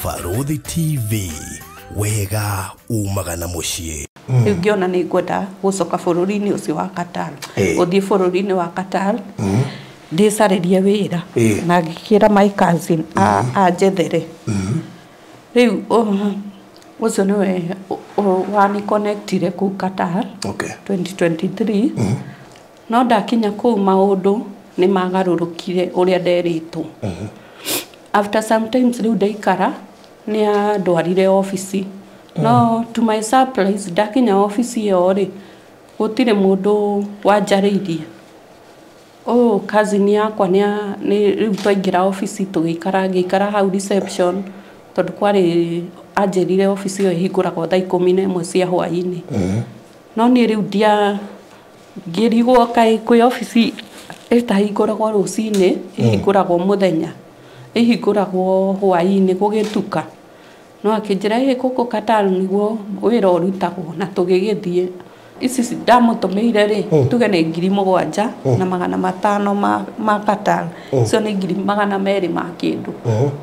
Barũthi TV, wega umaga na mũciĩ. Rĩu ngĩona nĩ ngwenda gũcoka bũrũri-inĩ ũcio wa Qatar, gũthiĩ bũrũri-inĩ wa Qatar ndĩcarĩrie wĩra, na ngĩkĩra my cousin anjethere. Rĩu ũcio nĩwe waniconnectire kũu Qatar 2023. No ndakinya kũu maũndũ nĩ magarũrũkire ũrĩa nderĩtwo. After sometimes rĩu ndaikara nĩ andwarire obici, no to my surprise ndakinya obici ĩyo rĩ, gũtirĩ mũndũ wanjarĩirie. Ũyũ cousin yakwa nĩ rĩu twaingĩra obici tũgĩikara, ngĩikara hau reception tondũ kwarĩ anjĩrire obici ĩyo ĩhingũragwo thaa 11 cia hwaĩ-inĩ. No niĩ rĩu ndia ngĩrigwo kaĩ kwĩ obici ĩtahingũragwo rũcinĩ, ĩhingũragwo mũthenya, ĩhingũragwo hwaĩ-inĩ gũgĩtuka. No akĩnjĩra ĩ gũkũ Qatar nĩguo wĩra ũrutagwo, na tũgĩgĩthiĩ. Ici ndamũtũmĩire rĩ, tuge nĩ 7500 ma Qatar, icio nĩ 200,000 ma kĩndũ.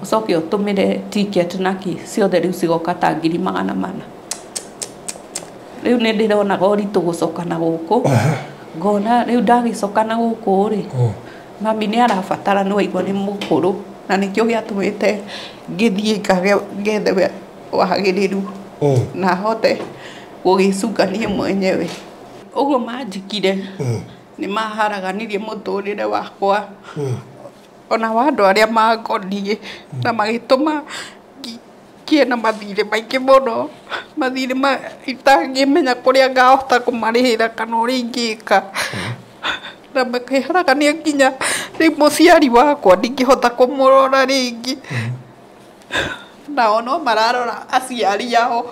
Ũcoke ũtũmĩre ticket na kĩ ciothe rĩu cigoka ta 400,000. Rĩu nĩ ndĩronaga ũritũ gũcoka na gũkũ, ngona rĩu ndagĩcoka na gũkũ rĩ, mami nĩ arabatara, nĩ waigua nĩ mũkũrũ, na nĩkĩo gĩatũmĩte ngĩthiĩ ngethe wagĩrĩru na hote gũgĩcunga niĩ mwenyewe. Ũguo manjĩkire nĩ maharaganirie mũtũrĩre wakwa ona wa andũ arĩa mangoniĩ, na magĩtũma ngĩe na mathirĩ maingĩ mũno, mathirĩ ma itangĩmenya kũrĩa ngahota kũmarĩhĩra kana ũrĩa ingĩka. Na makĩharagania nginya rĩu mũciari wakwa ndingĩhota kũmũrora rĩngĩ, nao no mararora aciari ao.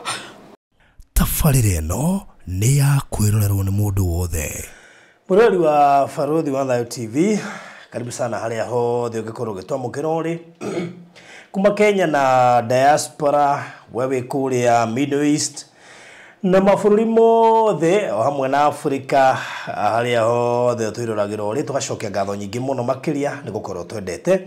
Tabarĩra ĩno nĩ ya kwĩrorerwo nĩ mũndũ wothe. Mũrori wa Barũthi wa Thayũ TV, karibu sana harĩa hothe ũngĩkorwo ũgĩtwamũkĩra ũrĩ kuma Kenya na diaspora, we wĩ kũrĩa Middle East na mabũrũri mothe o hamwe na Afrika, harĩa hothe twĩroragĩra ũrĩ, tũgacokia ngatho nyingĩ mũno makĩria nĩ gũkorwo twendete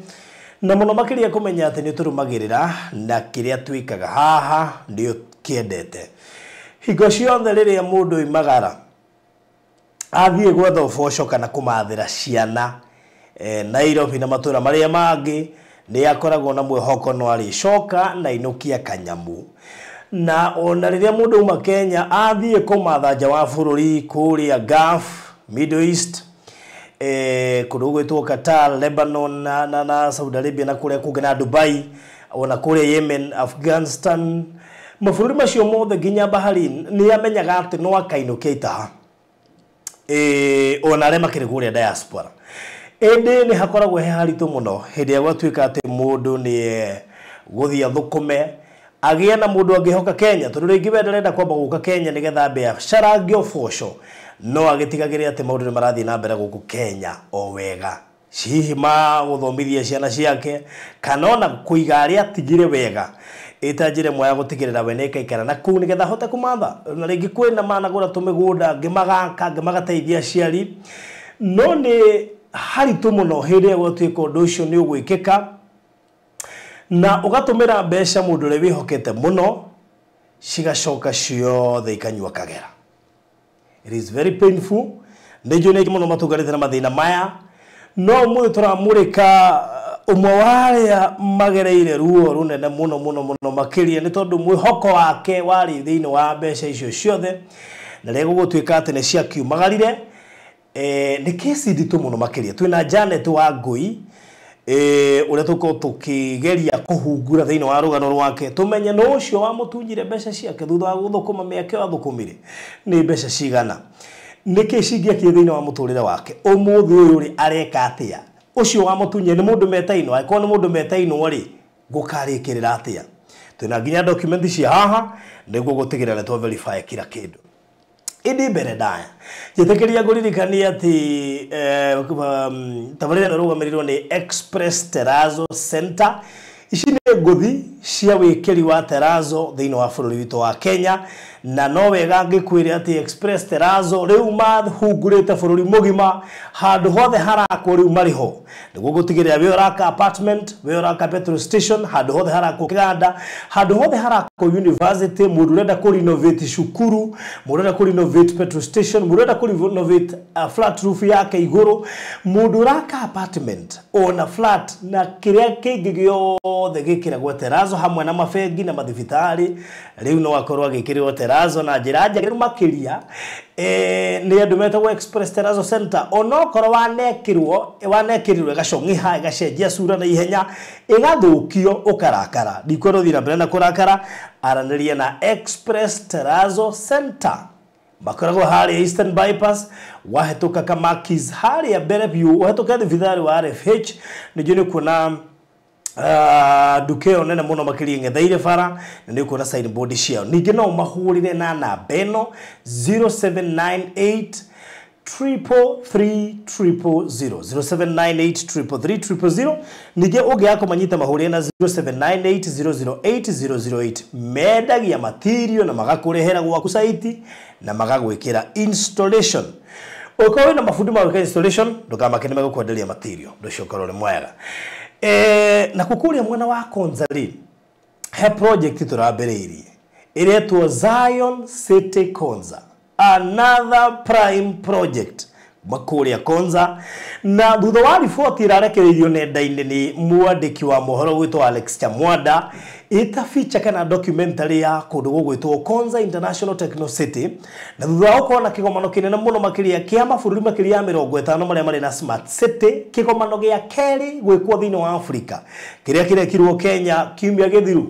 na mũno makĩria kũmenya atĩ nĩ tũrũmagĩrĩra na kĩrĩa twĩkaga haha nĩ ũkĩendete. Hingo ciothe rĩrĩa mũndũ oimagara athiĩ gwetha ũboco kana kũmathĩra ciana Nairobi na matũra marĩa mangĩ, nĩ akoragwo na mwĩhoko no arĩcoka na inũkia kanyamu. Na ona rĩrĩa mũndũ auma Kenya athiĩ kũmatha nja wa bũrũri kũrĩa Gulf, Middle East, kũndũ gũgwĩtwo Qatar, Lebanon na Saudi Arabia na kũrĩa kũngĩ na Dubai, ona kũrĩa Yemen, Afghanistan, mabũrũri macio mothe nginya Bahrain, nĩ amenyaga atĩ no akainũkia itaha. Ona arĩa makĩrĩ kũrĩa diaspora. Ĩndĩ nĩ hakoragwo he haritũ mũno hĩndĩ ĩrĩa gwatuĩka atĩ mũndũ nĩ gũthiĩ athũkũme agĩe na mũndũ angĩhoka Kenya, tondũ rĩngĩ we ndarenda kwamba gũka Kenya nĩgetha biacara angĩ ũboco, no agĩtigagĩre atĩ maũndũ nĩ marathiĩ na mbere gũkũ Kenya o wega, hihi ma gũthomithia ciana ciake kana ona kũiga arĩa atigire wega, ĩta njĩra ĩmwe ya gũtigĩrĩra we nĩakaikara na kũu nĩgetha ahote kũmatha. Na rĩngĩ kwĩna managũra tũmĩgũnda, angĩ magaka, angĩ magateithia aciari, no nĩ haritũ mũno hĩndĩ ĩrĩa gwatuĩka ũndũ ũcio nĩ ũgwĩkĩka na ũgatũmĩra mbeca mũndũ ũrĩa wĩhokete mũno, cigacoka ciothe ikanyua kagera. It is very painful. Nĩ njũĩ nĩ aingĩ mũno matunganĩte na mathĩna maya, no ũmũthĩ tũramũrĩka ũmwe wa arĩa magereire ruo rũnene mũno mũno mũno makĩria, nĩ tondũ mwĩhoko wake warĩ thĩinĩ wa mbeca icio ciothe, na rĩrĩa gũgũtuĩka atĩ nĩ ciakiumagarire, nĩ kesi nditũ mũno makĩria. Twĩna Janet Wangũi, ũrĩa tũkorwo tũkĩgeria kũhungura thĩinĩ wa rũgano rwake, tũmenye nũ ũcio wamũtunyire mbeca ciake thutha wa gũthũkũma mĩaka ĩyo athũkũmire, nĩ mbeca cigana, nĩkĩ cingĩakire thĩinĩ wa mũtũrĩre wake, ũmũthĩ ũyũ rĩ areka atĩa, ũcio wamũtunyire nĩ mũndũ metainwo, angĩkorwo nĩ mũndũ metainwo rĩ gũkarĩkĩrĩra atĩa. Twĩna nginya document cia haha nĩguo gũtigĩrĩra nĩ twa verify kila kĩndũ. Ĩndĩ mbere ndaya njĩtĩkĩria ngũririkanie atĩ tabarĩra ĩno ĩrũgamĩrĩirwo nĩ Express Terrazzo Center. Ici nĩ ngũthi cia wĩkĩri wa terazo thĩinĩ wa bũrũri witũ wa Kenya na no wega ngĩkwĩre atĩ Express Terazo rĩu mahungurĩte bũrũri mũgima handũ hothe harakwo rĩu marĩ ho nĩguo gũtigĩrĩra wĩ ũraka apartment, wĩ ũraka petrol station, handũ hothe harakwo kĩganda, handũ hothe harakwo university, mũndũ ũrenda kũ renovate cukuru, mũndũ ũrenda kũ renovate petrol station, mũndũ ũrenda kũ renovate flat roof yake igũrũ, mũndũ ũraka apartment ona flat na kĩrĩa kĩngĩ gĩothe gĩkĩragwo terazo hamwe na mabengi na mathibitarĩ rĩu no akorwo agĩkĩrĩrwo terazo na njĩra njagĩrĩru makĩria. Nĩ andũ metagwo Express Terazo Center onokorwo wanekĩrirwo ĩgacong'iha ĩgacenjia cura na ihenya ĩgathũkio ũkarakara ndikwenda ũthiĩ na mbere na kũrakara aranĩria na Express Terazo Center makoragwo harĩa Eastern Bypass wahĩtũka Kamakis harĩa mbere biũ ũhĩtũke thibitarĩ wa RFH ningĩ nĩ kuona nduka ĩyo nene mũno makĩria ng'etheire bara na nĩ ũkuona signboard ciao ningĩ no ũmahũrĩre na namba ĩno 0798 333 000 0798 333 000 ningĩ ũngĩaga kũmanyita mahũrĩre na 0798 008 008 mendagia material na magakũrehera gwaku site na magagwĩkĩra installation. Ũkorwo wĩna mabundi ma gwĩka installation ndũkamake nĩ megũkwenderia material ũndũ ũcio ũkorwo ũrĩ mwega. Na kukuria mwena wa Konza rĩ he project tũrambĩrĩirie ĩretwo Zion City Konza, another prime project makuria Konza na thutha wa riboti ĩrarekereirio nenda-inĩ nĩ mwandĩki wa mohoro gwĩtwo Alex Chamwada ĩta feature kana documentary ya kũndũ gũgwĩtwo Konza International Techno City na thutha wa gũkorwo na kĩgomano kĩnene mũno makĩria kĩa mabũrũri makĩria ya 50 marĩa marĩ na smart city kĩgomano gĩa kerĩ gwĩkwo thĩinĩ wa Afrika kĩrĩa kĩrekirwo Kenya kiumia gĩthiru.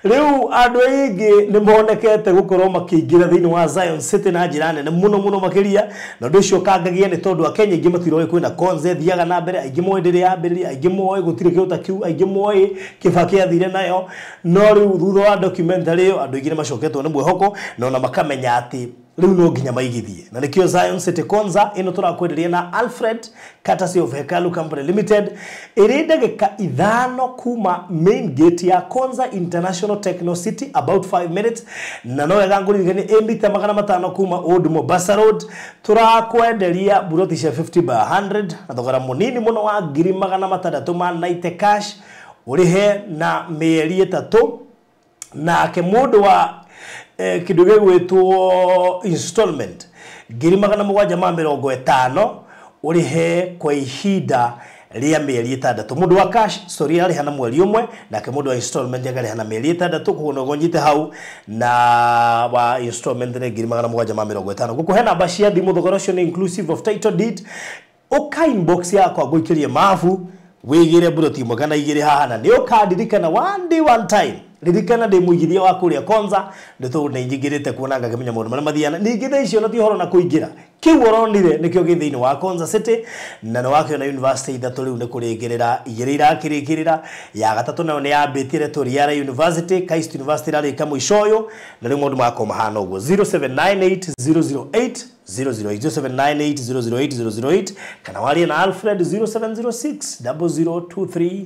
Rĩu andũ aingĩ nĩ monekete gũkorwo makĩingĩra thĩinĩ wa Zion City na njĩra nene mũno mũno makĩria na ũndũ ũcio ũkangagia nĩ tondũ Akenya aingĩ matiroĩ kwĩna Konza ĩthiaga na mbere aingĩ moĩ ndĩrĩ yambĩrĩria aingĩ moĩ gũtirĩ kĩndũ ta kĩu aingĩ moĩ Kibaki athire nayo no rĩu thutha wa documentary ĩyo andũ aingĩ nĩ macoketwo nĩ mwĩhoko na ona makamenya atĩ rĩu no nginya maigithie na nĩkĩo Zion City Konza ĩno tũrakwenderia na Alfred courtesy of Hekalu Company Limited ĩrĩ ndagĩka 5 kuma main gate ya Konza International Techno City about 5 minutes na no wega ngũririkanie ĩ mita 500 kuma Old Mombasa Road tũrakwenderia buroti cia 50 by 100 na thogora mũnini mũno wa 690 cash ũrĩhe na mĩeri 3 nake mũndũ wa kĩndũ gĩgwĩtwo installment 750 ũrĩhe kwa ihinda rĩa mĩeri 6 mũndũ wa cash story arĩha na mweri ũmwe nake mũndũ wa installment akarĩha na mĩeri 6 koguo no ũnyite hau na wa installment nĩ 750 gũkũhe namba cia thimũ thogora ũcio nĩ inclusive of title deed ũka inbox yakwa ngũikĩrie mabu wĩgĩre buroti ĩmwe kana igĩrĩ haha na nĩ ũkandirikana one day one time ririkana ndĩ mũigithia wa kũrĩa Konza nĩ tondũ nĩ nyingĩrĩte kuona ngakĩmenya maũndũ marĩa mathiana ningĩ thaa icio na ti ũhoro na kũingĩra kĩu ũronire nĩkĩo gĩ thĩinĩ wa Konza City na nĩ wakĩona university 3 rĩu nĩ kũrĩkĩrĩra 2 irakĩrĩkĩrĩra ya gatatũ nayo nĩ yambĩtie Turiara University Kaist University ĩrarĩka mũico ũyũ na rĩu maũndũ magakorwo mahana ũguo 0798 008 008 0798 008 008 kana warie na Alfred 0706 0023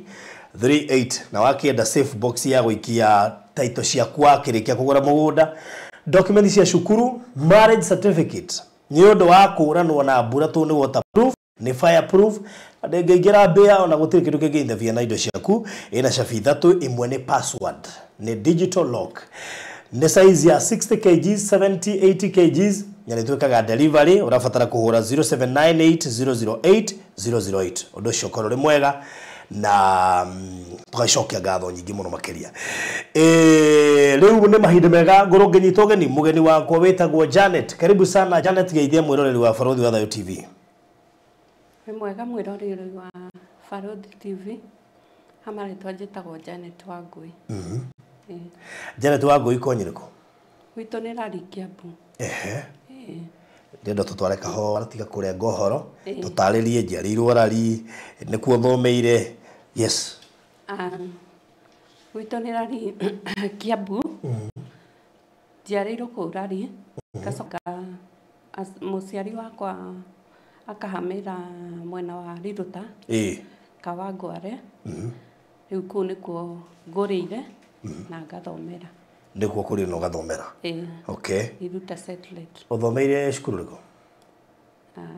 38 na wakienda safe box ya gũikia title ciaku wakĩrĩkia kũgũra mũgũnda document cia cukuru marriage certificate nĩ ũndũ wa kũranwo na mbura tũ nĩ waterproof nĩ fireproof ndĩngĩingĩra mbĩa ona gũtirĩ kĩndũ kĩngĩ interfere na indo ciaku ĩna cabi 3 ĩmwe nĩ password nĩ digital lock nĩ size ya 60 kg 70 80 kg na nĩ twĩkaga delivery ũrabatara kũhũra 0798 008 008 ũndũ ũcio ũkorwo ũrĩ mwega na tugacokia ngatho nyingĩ mũno makĩria. Rĩu nĩ mahinda mega ngorwo ngĩnyita ũgeni mũgeni wakwa wĩtagwo Janet. Karibu sana Janet, geithia mwĩroreri wa Barũthi wa Thayũ TV. Wĩ mwega mwĩroreri wa Barũthi TV. Ha marĩtwa njĩtagwo Janet Wangui. Janet Wangui konyi nĩkũ? Gwitũ nĩ Rari Kiambu. Ehe. Ndĩrenda tũtware kahora tiga kũrenga ũhoro tũtarĩrie njiarĩirwo Rari nĩkuo thomeire. Yes. Gwitũ nĩ Rari Kiambu. Njiarĩirwo kũu Rari ngacoka mũciari wakwa akahamĩra mwena wa Riruta Kawangware. Rĩu kũu nĩkuo ngũrĩire. Na ngathomera. Nĩkuo kũrĩ na ũgathomera? Ĩĩ. Okay. Iruta satellite. Ũthomeire cukuru ũrĩkũ?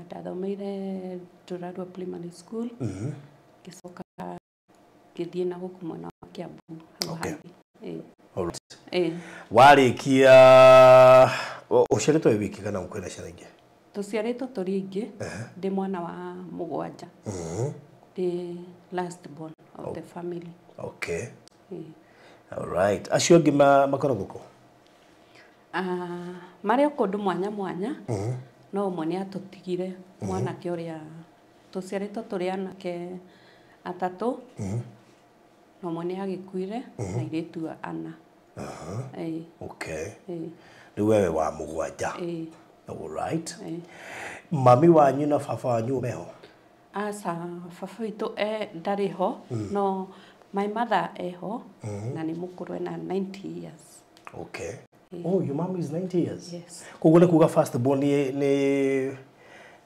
Ndathomeire Ndũrarua Primary School. Ngĩcoka ngĩthiĩ na gũkũ mwena wa Kiambu hau hangĩ. Ĩĩ. Alright. Ĩĩ. Warĩkia ũciarĩtwo wĩ wiki kana kwĩna ciana ingĩ? Tũciarĩtwo tũrĩ aingĩ, ndĩ mwana wa mũgwanja. Ndĩ last born of the family. Okay. Ĩĩ. Alright. Acio angĩ makoragwo kũ? Marĩ o kũndũ mwanya mwanya, no ũmwe nĩ atũtigire, mwanake ũrĩa tũciarĩtwo tũrĩ anake atatũ, na ũmwe nĩ agĩkuire na airĩtu ana. Ĩĩ. Okay. Ĩĩ. Rĩu wewe wa mũgwanja. Ĩĩ. Alright. Ĩĩ. Mami wanyu na baba wanyu meho? Aca, baba witũ ndarĩ ho, no my mother eho, na nĩ mũkũrũ ena 90 years. Okay. Oh, your mom is 90 years? Yes. Koguo nĩ kuga first born nĩ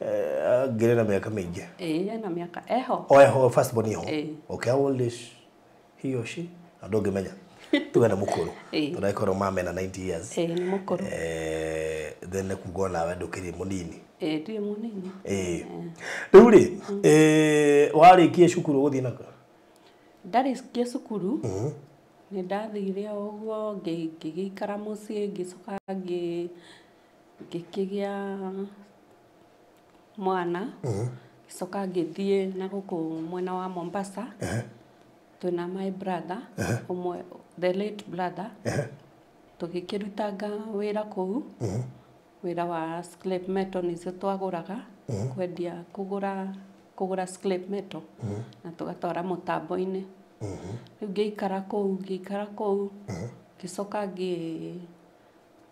ngĩrĩ na mĩaka mĩingĩ? Ĩĩ, ena mĩaka eho. Oh, eho, first born eho. Ĩĩ. Okay, how old is he or she? Na ndũngĩmenya. Tuge nĩ mũkũrũ. Ĩĩ. Tondũ angĩkorwo mama ena 90 years. Ĩĩ, nĩ mũkũrũ. Then nĩ kuga onawe ndũkĩrĩ mũnini. Ĩĩ, ndirĩ mũnini. Ĩĩ. Rĩu rĩ, warĩkia cukuru ũgũthiĩ nakũ? Ndarĩkia cukuru, nĩ ndathire o ũguo, ngĩgĩikara mũciĩ, ngĩcoka ngĩkĩgĩa mwana, ngĩcoka ngĩthiĩ na gũkũ mwena wa Mombasa, twĩna my brother, ũmwe, the late brother, tũgĩkĩrutanga wĩra kũu, wĩra wa scrap metal nĩcio twagũraga, kwendia, kũgũra scrap metal, na tũgatwara mũtambo-inĩ. Rĩu ngĩikara kũu, ngĩcoka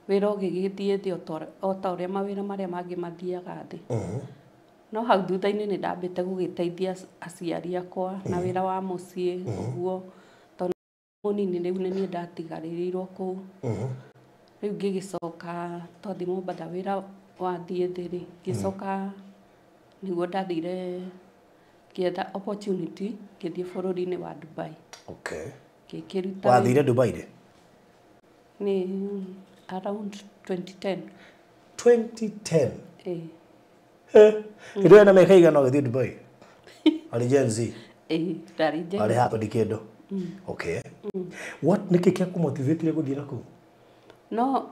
wĩra ũgĩgĩthiĩ thĩ o ta ũrĩa mawĩra marĩa mangĩ mathiaga thĩ. No hau thutha-inĩ nĩ ndambĩte gũgĩteithia aciari akwa na wĩra wa mũciĩ ũguo, tondũ mũnini rĩu nĩ niĩ ndatigarĩrĩirwo kũu. Rĩu ngĩgĩcoka twathiĩ Mombatha wĩra wathiĩ thĩ rĩ, ngĩcoka nĩguo ndathire ngĩetha opportunity ngĩthiĩ bũrũri-inĩ wa Dubai. Okay. Ngĩkĩruta Wathire Dubai rĩ? Nĩ around 2010. 2010? Ĩĩ. Hĩndĩ ĩyo ena mĩaka ĩigana ũgĩthiĩ Dubai? Arĩ Gen Z? Ĩĩ, ndarĩ Gen Z. Arĩ haha ndĩ kĩndũ. Okay. What nĩkĩ kĩakũmotivate gũthiĩ na kũu? No,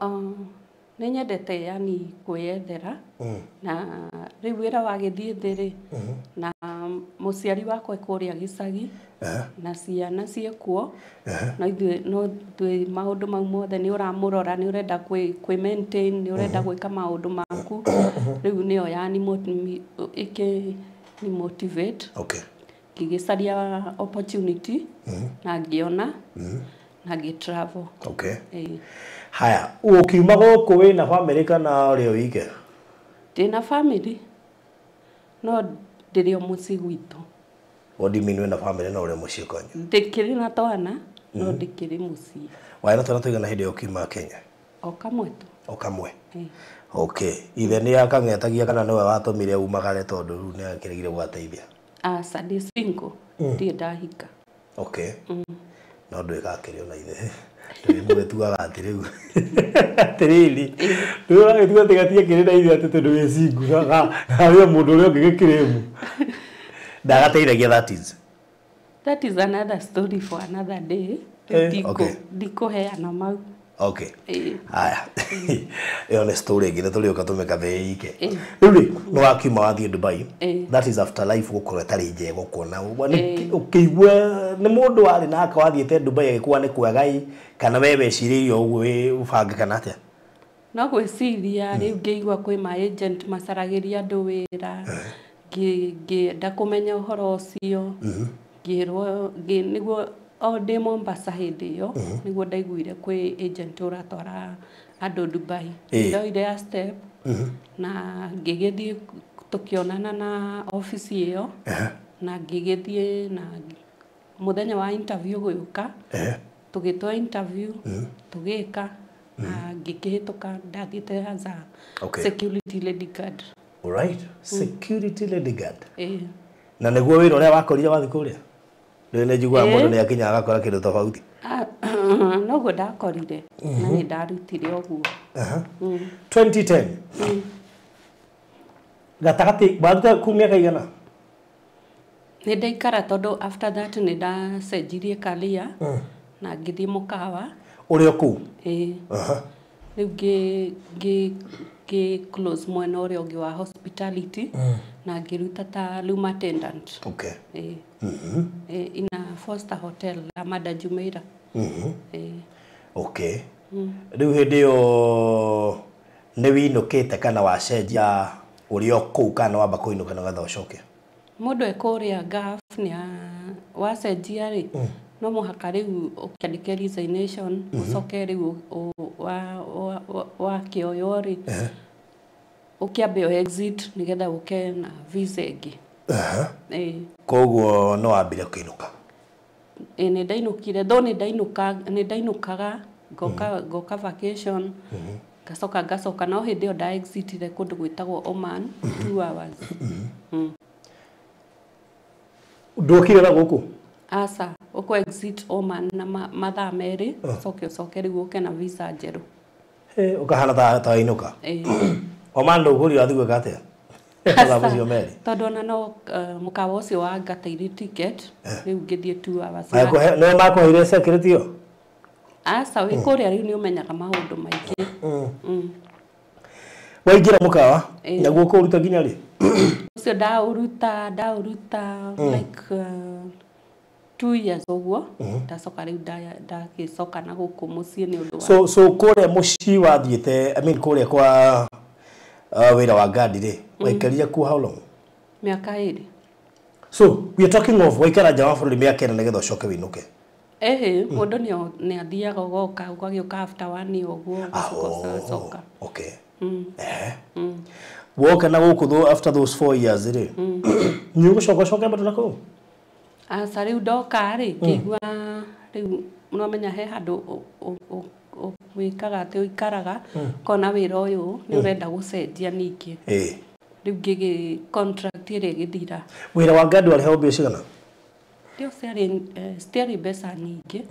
nĩ nyendete yani kwĩyethera, na rĩu wĩra wagĩthiĩ thĩ rĩ, na mũciari wakwa kũrĩa gĩcagi, na ciana ciĩkuo, no ithuĩ no twĩ maũndũ mau mothe nĩ ũramũrora, nĩ ũrenda kwĩ maintain, nĩ ũrenda gwĩka maũndũ maku, rĩu nĩyo yani ĩkĩ ni motivate. Okay. Ngĩgĩcaria opportunity, na ngĩona, na ngĩ travel. Okay. Haya, ũkiuma gũkũ wĩna family kana ũrĩ o wike? Ndĩna family, no ndĩrĩ o mũciĩ gwitũ. What do you mean wĩna family na ũrĩ o mũciĩ kwanyu? Ndĩkĩrĩ na twana, no ndĩkĩrĩ mũciĩ. Warĩ na twana tũigana hĩndĩ ĩyo ũkiuma Kenya? O kamwe tu. O kamwe? Okay. Ithe nĩ akang'etagia kana nĩwe watũmire umagare tondũ rĩu nĩ akĩregire gũgateithia? Aca, ndĩ single, ndirĩ ndahika. Okay. No ndwĩkaga kĩrĩ ona ithe. Ndũrĩ mũgĩtuaga atĩ rĩu. Atĩrĩrĩ, rĩu ũragĩtua atĩ gatiakĩrĩ na ithe atĩ tondũ wĩ single, harĩ o mũndũ ũrĩa ũngĩ gĩkĩrĩmu. Ndagateithagia, that is. That is another story for another day. Ndikũheana mau. Okay. Haya. Ĩyo nĩ story ĩngĩ, nĩ tũrĩũka tũmĩkathe ike. Rĩu rĩ, nĩ wakiuma wathiĩ Dubai. That is after life gũkorwo ĩtarĩ njega ũkona. Ũkĩigua nĩ mũndũ warĩ nake wathiĩte Dubai agĩkua nĩ kwega ĩ, kana we wecirĩirie ũguo wĩ ũbange kana atĩa? No gwĩciria rĩu ngĩigua kwĩ ma agent macaragĩria andũ wĩra, ngĩenda kũmenya ũhoro ũcio, ngĩrwo, nĩguo o ndĩ Mombasa hĩndĩ ĩyo, nĩguo ndaiguire kwĩ agent ũratwara andũ Dubai. Ndoire a step, na ngĩgĩthiĩ tũkĩonana na ofici ĩyo, na ngĩgĩthiĩ na mũthenya wa interview gũka, tũgĩtwo interview, tũgĩka, na ngĩkĩhĩtũka, ndathiĩte as a security lady guard. All right. Security lady guard. Na nĩguo wĩra ũrĩa wakorire wathiĩ kũrĩa? Rĩu nĩ njiguaga mũndũ nĩ akinyaga agakora kĩndũ tofauti. Noguo ndakorire na nĩ ndarutire ũguo. 2010 gatagatĩ waruta kuu mĩaka igana? Nĩ ndaikara tondũ after that nĩ ndacenjirie career na ngĩthiĩ mũkawa. Ũrĩ o kũu? Ĩĩ. Rĩu ngĩ close mwena ũrĩa ũngĩ wa hospitality na ngĩruta ta room attendant. Okay. Ĩĩ. In a four-star hotel Ramada Jumeirah. Ĩĩ. Okay. Rĩu hĩndĩ ĩyo nĩ wĩinũkĩte kana wacenjia ũrĩ o kũu kana wamba kũinũka nĩgetha ũcoke? Mũndũ e kũrĩa Gulf nĩ wacenjia rĩ, no mũhaka rĩu ũkĩandĩke resignation, ũcoke rĩu wakĩoywo rĩ, ũkĩambe o exit nĩgetha ũke na visa ĩngĩ. Ĩĩ. Koguo no wambire kũinũka? Ĩĩ, nĩ ndainũkire, though nĩ ndainũkaga ngoka vacation, ngacoka ngacoka, no hĩndĩ ĩyo nda exitire kũndũ gwĩtagwo Oman 2 hours. Ndũkire na gũkũ? Aca, ũkũ exit Oman na mathaa merĩ, ũcoke ũcoke rĩu ũke na visa njerũ. Ũkahana ta wainũka? Ĩĩ. Oman ndũkũrio wathiĩ gwĩka atĩa? Mathaa macio merĩ? Tondũ ona no mũkawa ũcio wangatĩire ticket, rĩu ngĩthiĩ 2 hours. Nĩo makũheire security ĩyo? Aca, wĩ kũrĩa rĩu nĩ ũmenyaga maũndũ maingĩ. Waingĩra mũkawa, naguo ũkũũruta nginya rĩ? Ũcio ndaũruta like 2 years ũguo, ndacoka rĩu ndagĩcoka na gũkũ mũciĩ nĩ ũndũ wa. So kũrĩa mũciĩ wathiĩte, I mean kũrĩa kwa wĩra wa gadi rĩ, waikarire kuo how long? Mĩaka 2. So we are talking of waikara nja wa bũrũri mĩaka 4 nĩgetha ũcoke wĩinũke. Ĩhĩ, mũndũ nĩ athiaga ũgoka, ũgagĩũka after 1 year ũguo, ũgacoka ũgacoka. Okay. Woka na gũkũ after those 4 years rĩ, nĩ ũgũcoka ũcoke bado na kũu? Aca, rĩu ndoka rĩ, ngĩigua rĩu nĩwamenya he handũ wĩkaga atĩ ũikaraga, ũkona wĩra ũyũ nĩ ũrenda gũcenjia ningĩ. Rĩu ngĩgĩ contract ĩrĩa ĩgĩthira. Wĩra wa gadi warĩhagwo mbia cigana? Ndio citiarĩ mbeca nyingĩ,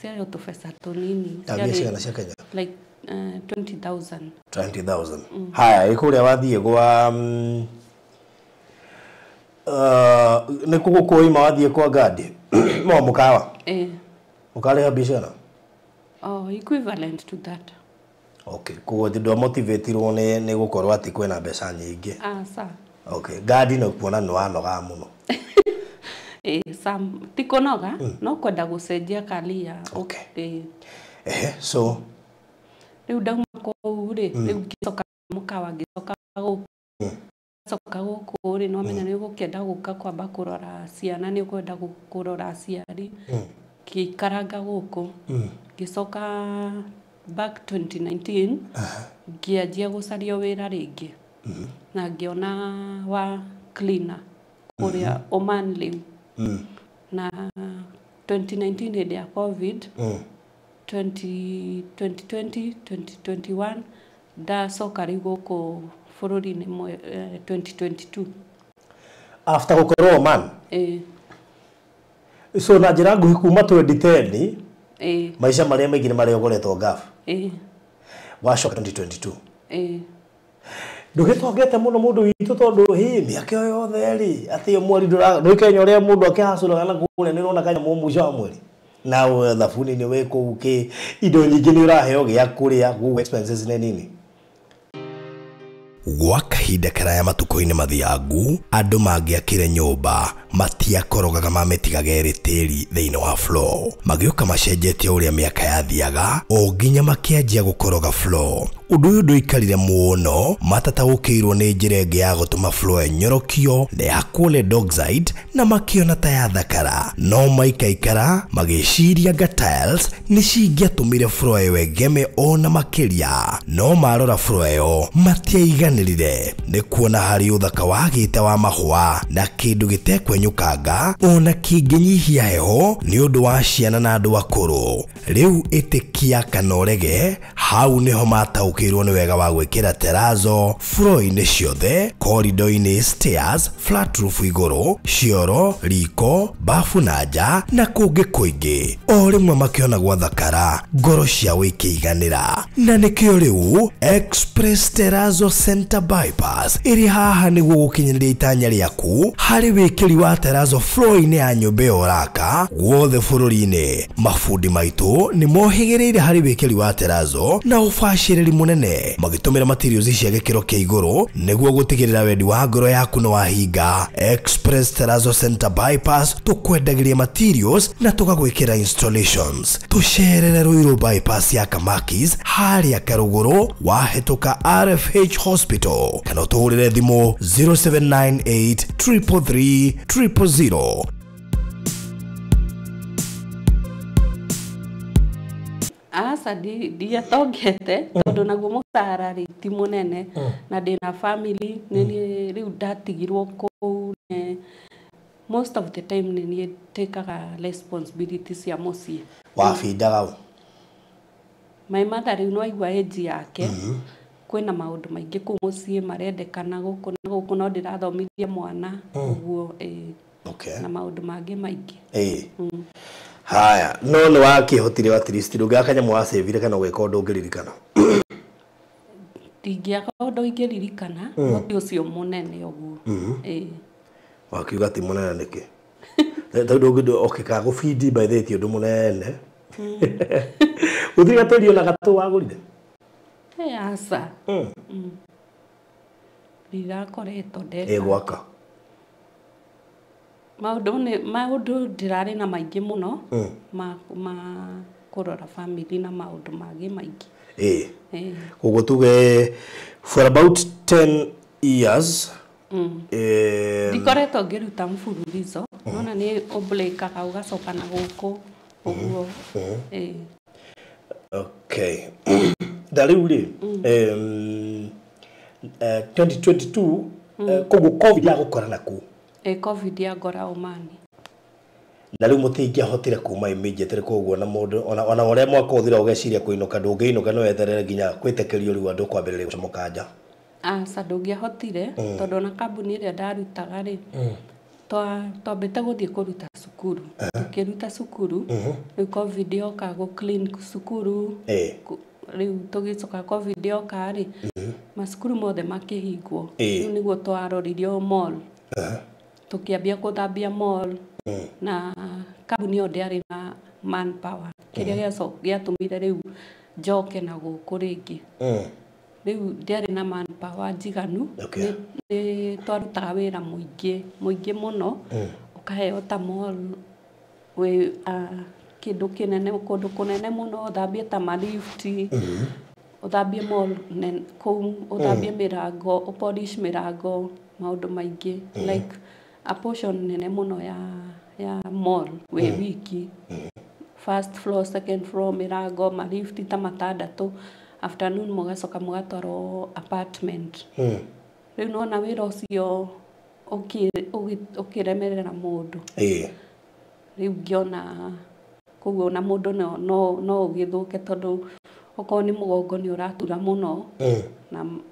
ciarĩ o tũbeca tũnini. Ta mbia cigana cia Kenya? Like 20,000. 20,000. Haya, ĩ kũrĩa wathiĩ gwa nĩ kũ gũkũ waima wathiĩ kwa gadi? No mũkawa? Ĩĩ. Ũkarĩha mbia cigana? Oh, equivalent to that. Okay, koguo ti ndwamotivatirwo nĩ gũkorwo atĩ kwĩna mbeca nyingĩ. Aca. Okay, gadi no kuona nĩ wanogaga mũno. Ĩĩ, sam ti kũnoga, no kwenda gũcenjia career. Okay. So rĩu ndauma kũu rĩ, rĩu ngĩcoka mũkawa, ngĩcoka gũkũ. Coka gũkũ rĩ, nĩwamenya nĩ ũgũkĩenda gũka kwamba kũrora ciana, nĩ ũkwenda kũrora aciari. Ngĩikaranga gũkũ. Ngĩcoka back 2019, ngĩanjia gũcaria wĩra rĩngĩ. Na ngĩona wa cleaner kũrĩa Oman rĩu. Na 2019 hĩndĩ ya COVID, 2020, 2021 ndacoka rĩu gũkũ bũrũri-inĩ 2022. After gũkorwo Oman? Ĩĩ. So na njĩra nguhĩ kuma 2010, Ĩĩ. maica marĩa maingĩ nĩ marĩa ũkoretwo Gulf. Ĩĩ. Wacoka 2022. Ĩĩ. Ndũgĩtongete mũno mũndũ witũ tondũ hĩ mĩaka ĩyo yothe rĩ, atĩ mweri ndũkenya ũrĩa mũndũ akĩhacũraga na kũrĩa nĩ ũrona kanyamũ mũico wa mweri. Na thabuni nĩ wĩ kũu kĩ indo nyingĩ nĩ ũraheo gĩa kũrĩa, koguo expenses nĩ nini. Gwa kahinda karaya matukũ-inĩ mathiangu, andũ mangĩakire nyũmba matiakorogaga mamĩtigaga ĩrĩ tĩri thĩinĩ wa floor. Magĩũka macenjetie ũrĩa mĩaka yathiaga o nginya makĩanjia gũkoroga floor. Ũndũ ũyũ ndũikarire mũno, matataũkĩirwo nĩ njĩra ĩngĩ ya gũtũma floor ĩnyorokio na yakwo lead oxide na makĩona ta yathakara. No maikaikara magĩciria anga tiles nĩ cingĩatũmire floor ĩyo ĩgeme ona makĩria. No marora floor ĩyo matiaiganĩrire nĩ kuona harĩ ũthaka wagĩte wa mahũa na kĩndũ gĩtekwenyũkanga ona kĩngĩnyihia heho nĩ ũndũ wa ciana na andũ akũrũ. Rĩu ĩtĩkia kana ũrege, hau nĩho mataũkĩirwo mataũkĩirwo nĩ wega wa gwĩkĩra terazo floor-inĩ ciothe, corridor-inĩ, stairs, flat roof igũrũ, cioro, riko, bafu na nja na kũngĩ kũingĩ. O rĩmwe makĩona gwathakara, ngoro ciao ikĩiganĩra. Na nĩkĩo rĩu Express Terrazzo Center Bypass ĩrĩ haha nĩguo gũkinyanĩria itanya rĩaku harĩ wĩkĩri wa terrazzo floor-inĩ ya nyũmba ĩyo ũraka guothe bũrũri-inĩ. Mabundi maitũ nĩ mohĩgĩrĩire harĩ wĩkĩri wa terrazzo na ũbacĩrĩri mũnene, magĩtũmĩra materials cia gĩkĩro kĩa igũrũ nĩguo gũtigĩrĩra wendi wa ngoro yaku nĩ wahinga. Express Terrazzo Center Bypass tũkwendagĩria materials na tũgagwĩkĩra installations. Tũcerere Ruiru Bypass ya Kamakis harĩa Karũgũrũ wahĩtũka RFH Hospital kana ũtũhũrĩre thimũ 0798 333 000. Aca ndiatongete tondũ naguo mũcara rĩ ti mũnene na ndĩna family nĩ niĩ rĩu ndatigirwo kũu. Most of the time nĩ niĩ tĩkaga responsibility cia mũciĩ. Wabindaga ũ? My mother rĩu nĩwaigua age yake, kwĩna maũndũ maingĩ kũu mũciĩ marendekana gũkũ na gũkũ, no ndĩrathomithia mwana ũguo Okay. na maũndũ mangĩ maingĩ. Haya, no nĩ wakĩhotire at least ndũngĩaka kanyamũ wacĩvire kana ũgĩka ũndũ ũngĩririkana? Ndingĩaka ũndũ ingĩririkana, no ti ũcio mũnene ũguo. Wakiuga ti mũnene nĩkĩ? Tondũ ũngĩ okay, ka gũbindi by the way ti ũndũ mũnene. Gũtirĩ gatũri ona gatũ wagũrire? Aca. Ndirakoretwo ndeka. Gwaka. Maũndũ ndĩrarĩ na maingĩ mũno ma kũrora family na maũndũ mangĩ maingĩ. Koguo tuge for about 10 years ndikoretwo ngĩruta mfululizo, nona nĩ ũblĩkaga ũgacoka na gũkũ ũguo. Okay. Na rĩu rĩ 2022 koguo COVID yagũkora naku? Covid yangora Omani. Na rĩu mũtingĩahotire kuma immediately, koguo na mũndũ ona ũrĩa mwaka ũthira ũgeciria kũinũka ndũngĩinũka, no weterere nginya kwĩtĩkĩrio rĩu andũ kwambĩrĩria gũcomoka nja? Aca, ndũngĩahotire tondũ ona kambuni ĩrĩa ndarutaga rĩ, twambĩte gũthiĩ kũruta cukuru, tũkĩruta cukuru rĩu COVID yoka gũ clean cukuru, rĩu tũgĩcoka COVID yoka rĩ, macukuru mothe makĩhingwo. Rĩu nĩguo twaroririo mall, tũkĩambia gũthambia mall na kambuni ĩyo ndĩarĩ na manpower, kĩrĩa gĩatũmire rĩu njoke na gũkũ rĩngĩ. Rĩu ndĩarĩ na manpower njiganu, nĩ twarutaga wĩra mũingĩ mũingĩ mũno, ũkaheo ta mall wĩ kĩndũ kĩnene, kũndũ kũnene mũno, ũthambie ta malifti, ũthambie mall kũu, ũthambie mĩrango, ũpolish mĩrango, maũndũ maingĩ, like a portion nene mũno ya mall wĩ wiki, first floor, second floor, mĩrango, malifti ta matandatũ, afternoon mũgacoka mũgatwarwo apartment. Rĩu nĩwona wĩra ũcio ũkĩremerera mũndũ. Rĩu ngĩona koguo ona mũndũ no ũgĩthũke tondũ okorwo nĩ mũgongo nĩ ũratura mũno,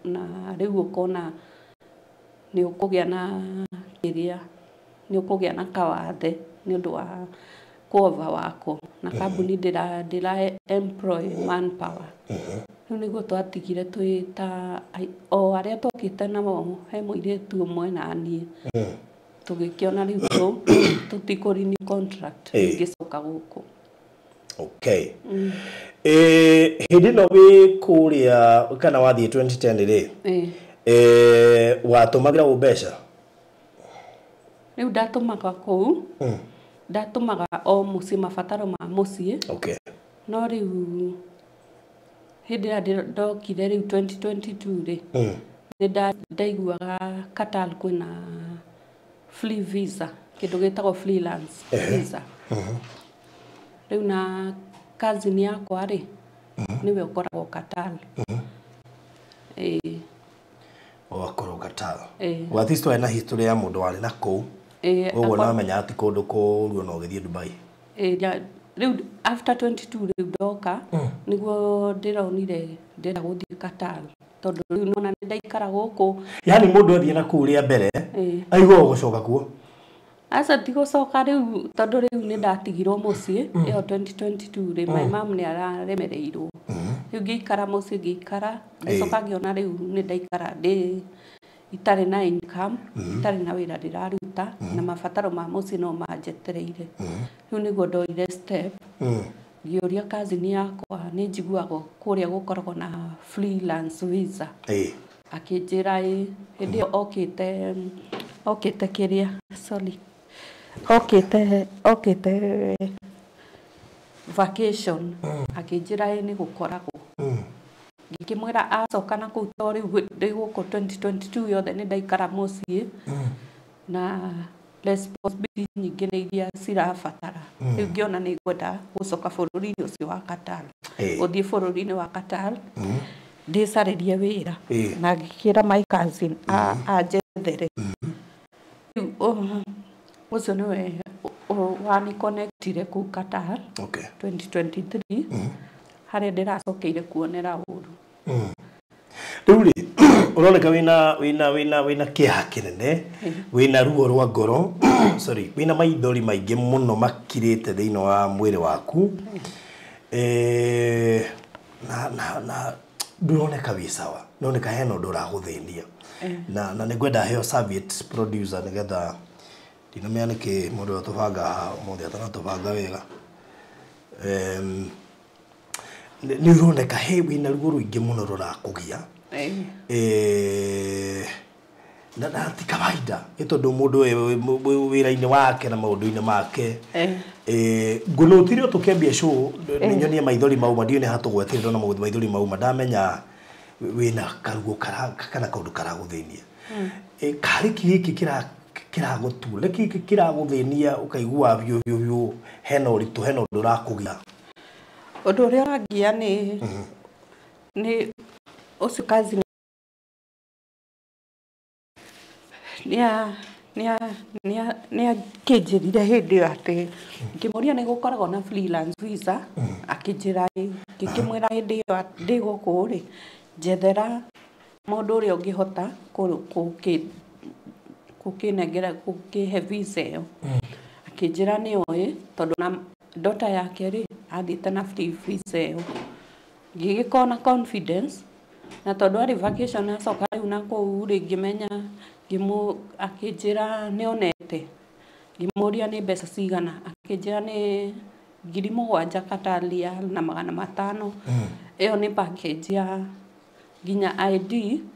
na rĩu ũkona nĩ ũkũgĩa na kĩrĩa, nĩ ũkũgĩa na kawathe nĩ ũndũ wa kuova wako, na kambuni ndĩra employ manpower. Rĩu nĩguo twatigire twĩ ta o arĩa twokĩte nao, he mũirĩtu ũmwe na niĩ, tũgĩkĩona rĩu tũtikũ renew contract, ngĩcoka gũkũ. Okay. Hĩndĩ ĩno wĩ kũrĩa kana wathiĩ 2010 rĩ, watũmagĩra ũ mbeca? Rĩu ndatũmaga kũu, ndatũmaga o mũciĩ, mabataro ma mũciĩ. Okay. No rĩu hĩndĩ ĩrĩa ndokire rĩu 2022 rĩ, nĩ ndaiguaga Qatar kwĩna free visa, kĩndũ gĩtagwo freelance visa. Rĩu na cousin yakwa rĩ, nĩwe ũkoragwo Qatar. Ũgakorwo Qatar. At least warĩ na history ya mũndũ warĩ na kũu. Koguo nĩwamenya atĩ kũndũ kũũru ona ũgĩthiĩ Dubai. Rĩu after 22 rĩu ndoka nĩguo ndĩronire ndĩrenda gũthiĩ Qatar tondũ rĩu nona nĩ ndaikara gũkũ. Yani mũndũ athiĩ na kũu rĩa mbere aiguaga gũcoka kuo? Aca ti gũcoka rĩu tondũ rĩu nĩ ndatigirwo mũciĩ ĩyo 2022 rĩ my mom nĩ araremereirwo. Rĩu ngĩikara mũciĩ ngĩikara ngĩcoka ngĩona rĩu nĩ ndaikara ndĩ itarĩ na income, itarĩ na wĩra ndĩraruta na mabataro ma mũciĩ no manjetereire. Rĩu nĩguo ndoire step ngĩũria cousin yakwa nĩ njiguaga kũrĩa gũkoragwo na freelance visa. Akĩnjĩra ĩ hĩndĩ ĩyo okĩte okĩte kĩrĩa sorry okĩte okĩte vacation akĩnjĩra ĩ nĩ gũkoragwo. Ngĩkĩmwĩra acoka na kũu to rĩu ndĩ gũkũ 2022 yothe nĩ ndaikara mũciĩ na responsibility nyingĩ nĩ iria cirabatara. Rĩu ngĩona nĩ ngwenda gũcoka bũrũri-inĩ ũcio wa Qatar, gũthiĩ bũrũri-inĩ wa Qatar ndĩcarĩrie wĩra na ngĩkĩra my cousin anjethere. Rĩu ũcio nĩwe waniconnectire kũu Qatar 2023 harĩa ndĩracokeire kuonera ũru. Rĩu rĩ ũroneka wĩna wĩna wĩna wĩna kĩeha kĩnene, wĩna ruo rwa ngoro, sorry, wĩna maithori maingĩ mũno makirĩte thĩinĩ wa mwĩrĩ waku. Na ndũroneka wĩ sawa, nĩroneka hena ũndũ ũragũthĩnia. Na nĩ ngwenda heo serviette producer nĩgetha ndinamenya nĩkĩ mũndũ ũrĩa ũtũbanga haha ũmũthĩ atanatũbanga wega. Nĩ ũroneka he wĩna ruo rũingĩ mũno rũrakũgia. Na ti kawaida nĩ tondũ mũndũ wĩra-inĩ wake na maũndũ-inĩ make. Ngũnũtire tũkĩambia show nĩ nyonie maithori mauma ndiũĩ nĩ hatũgwetire ndona maithori mauma ndamenya wĩna karuo kana kaũndũ karagũthĩnia. Karĩ kĩ gĩkĩ kĩragũtura, nĩkĩ gĩkĩ kĩragũthĩnia ũkaigua biũ biũ biũ hena ũritũ hena ũndũ ũrakũgia? Ũndũ ũrĩa ũrangia nĩ ũcio cousin nĩ akĩnjĩrire hĩndĩ ĩyo atĩ ngĩmũria nĩ gũkoragwo na freelance visa akĩnjĩra ĩ. Ngĩkĩmwĩra hĩndĩ ĩyo ndĩ gũkũ rĩ njethera mũndũ ũrĩa ũngĩhota gũkĩnengera gũkĩhe visa ĩyo. Akĩnjĩra nĩ oĩ tondũ na daughter yake rĩ athiĩte na free visa ĩyo. Ngĩgĩkorwo na confidence na tondũ arĩ vacation acoka rĩu na kũu rĩ ngĩmenya akĩnjĩra nĩ onete. Ngĩmũria nĩ mbeca cigana akĩnjĩra nĩ 7,000 Qatar riyal na 500. Ĩyo nĩ package ya nginya ID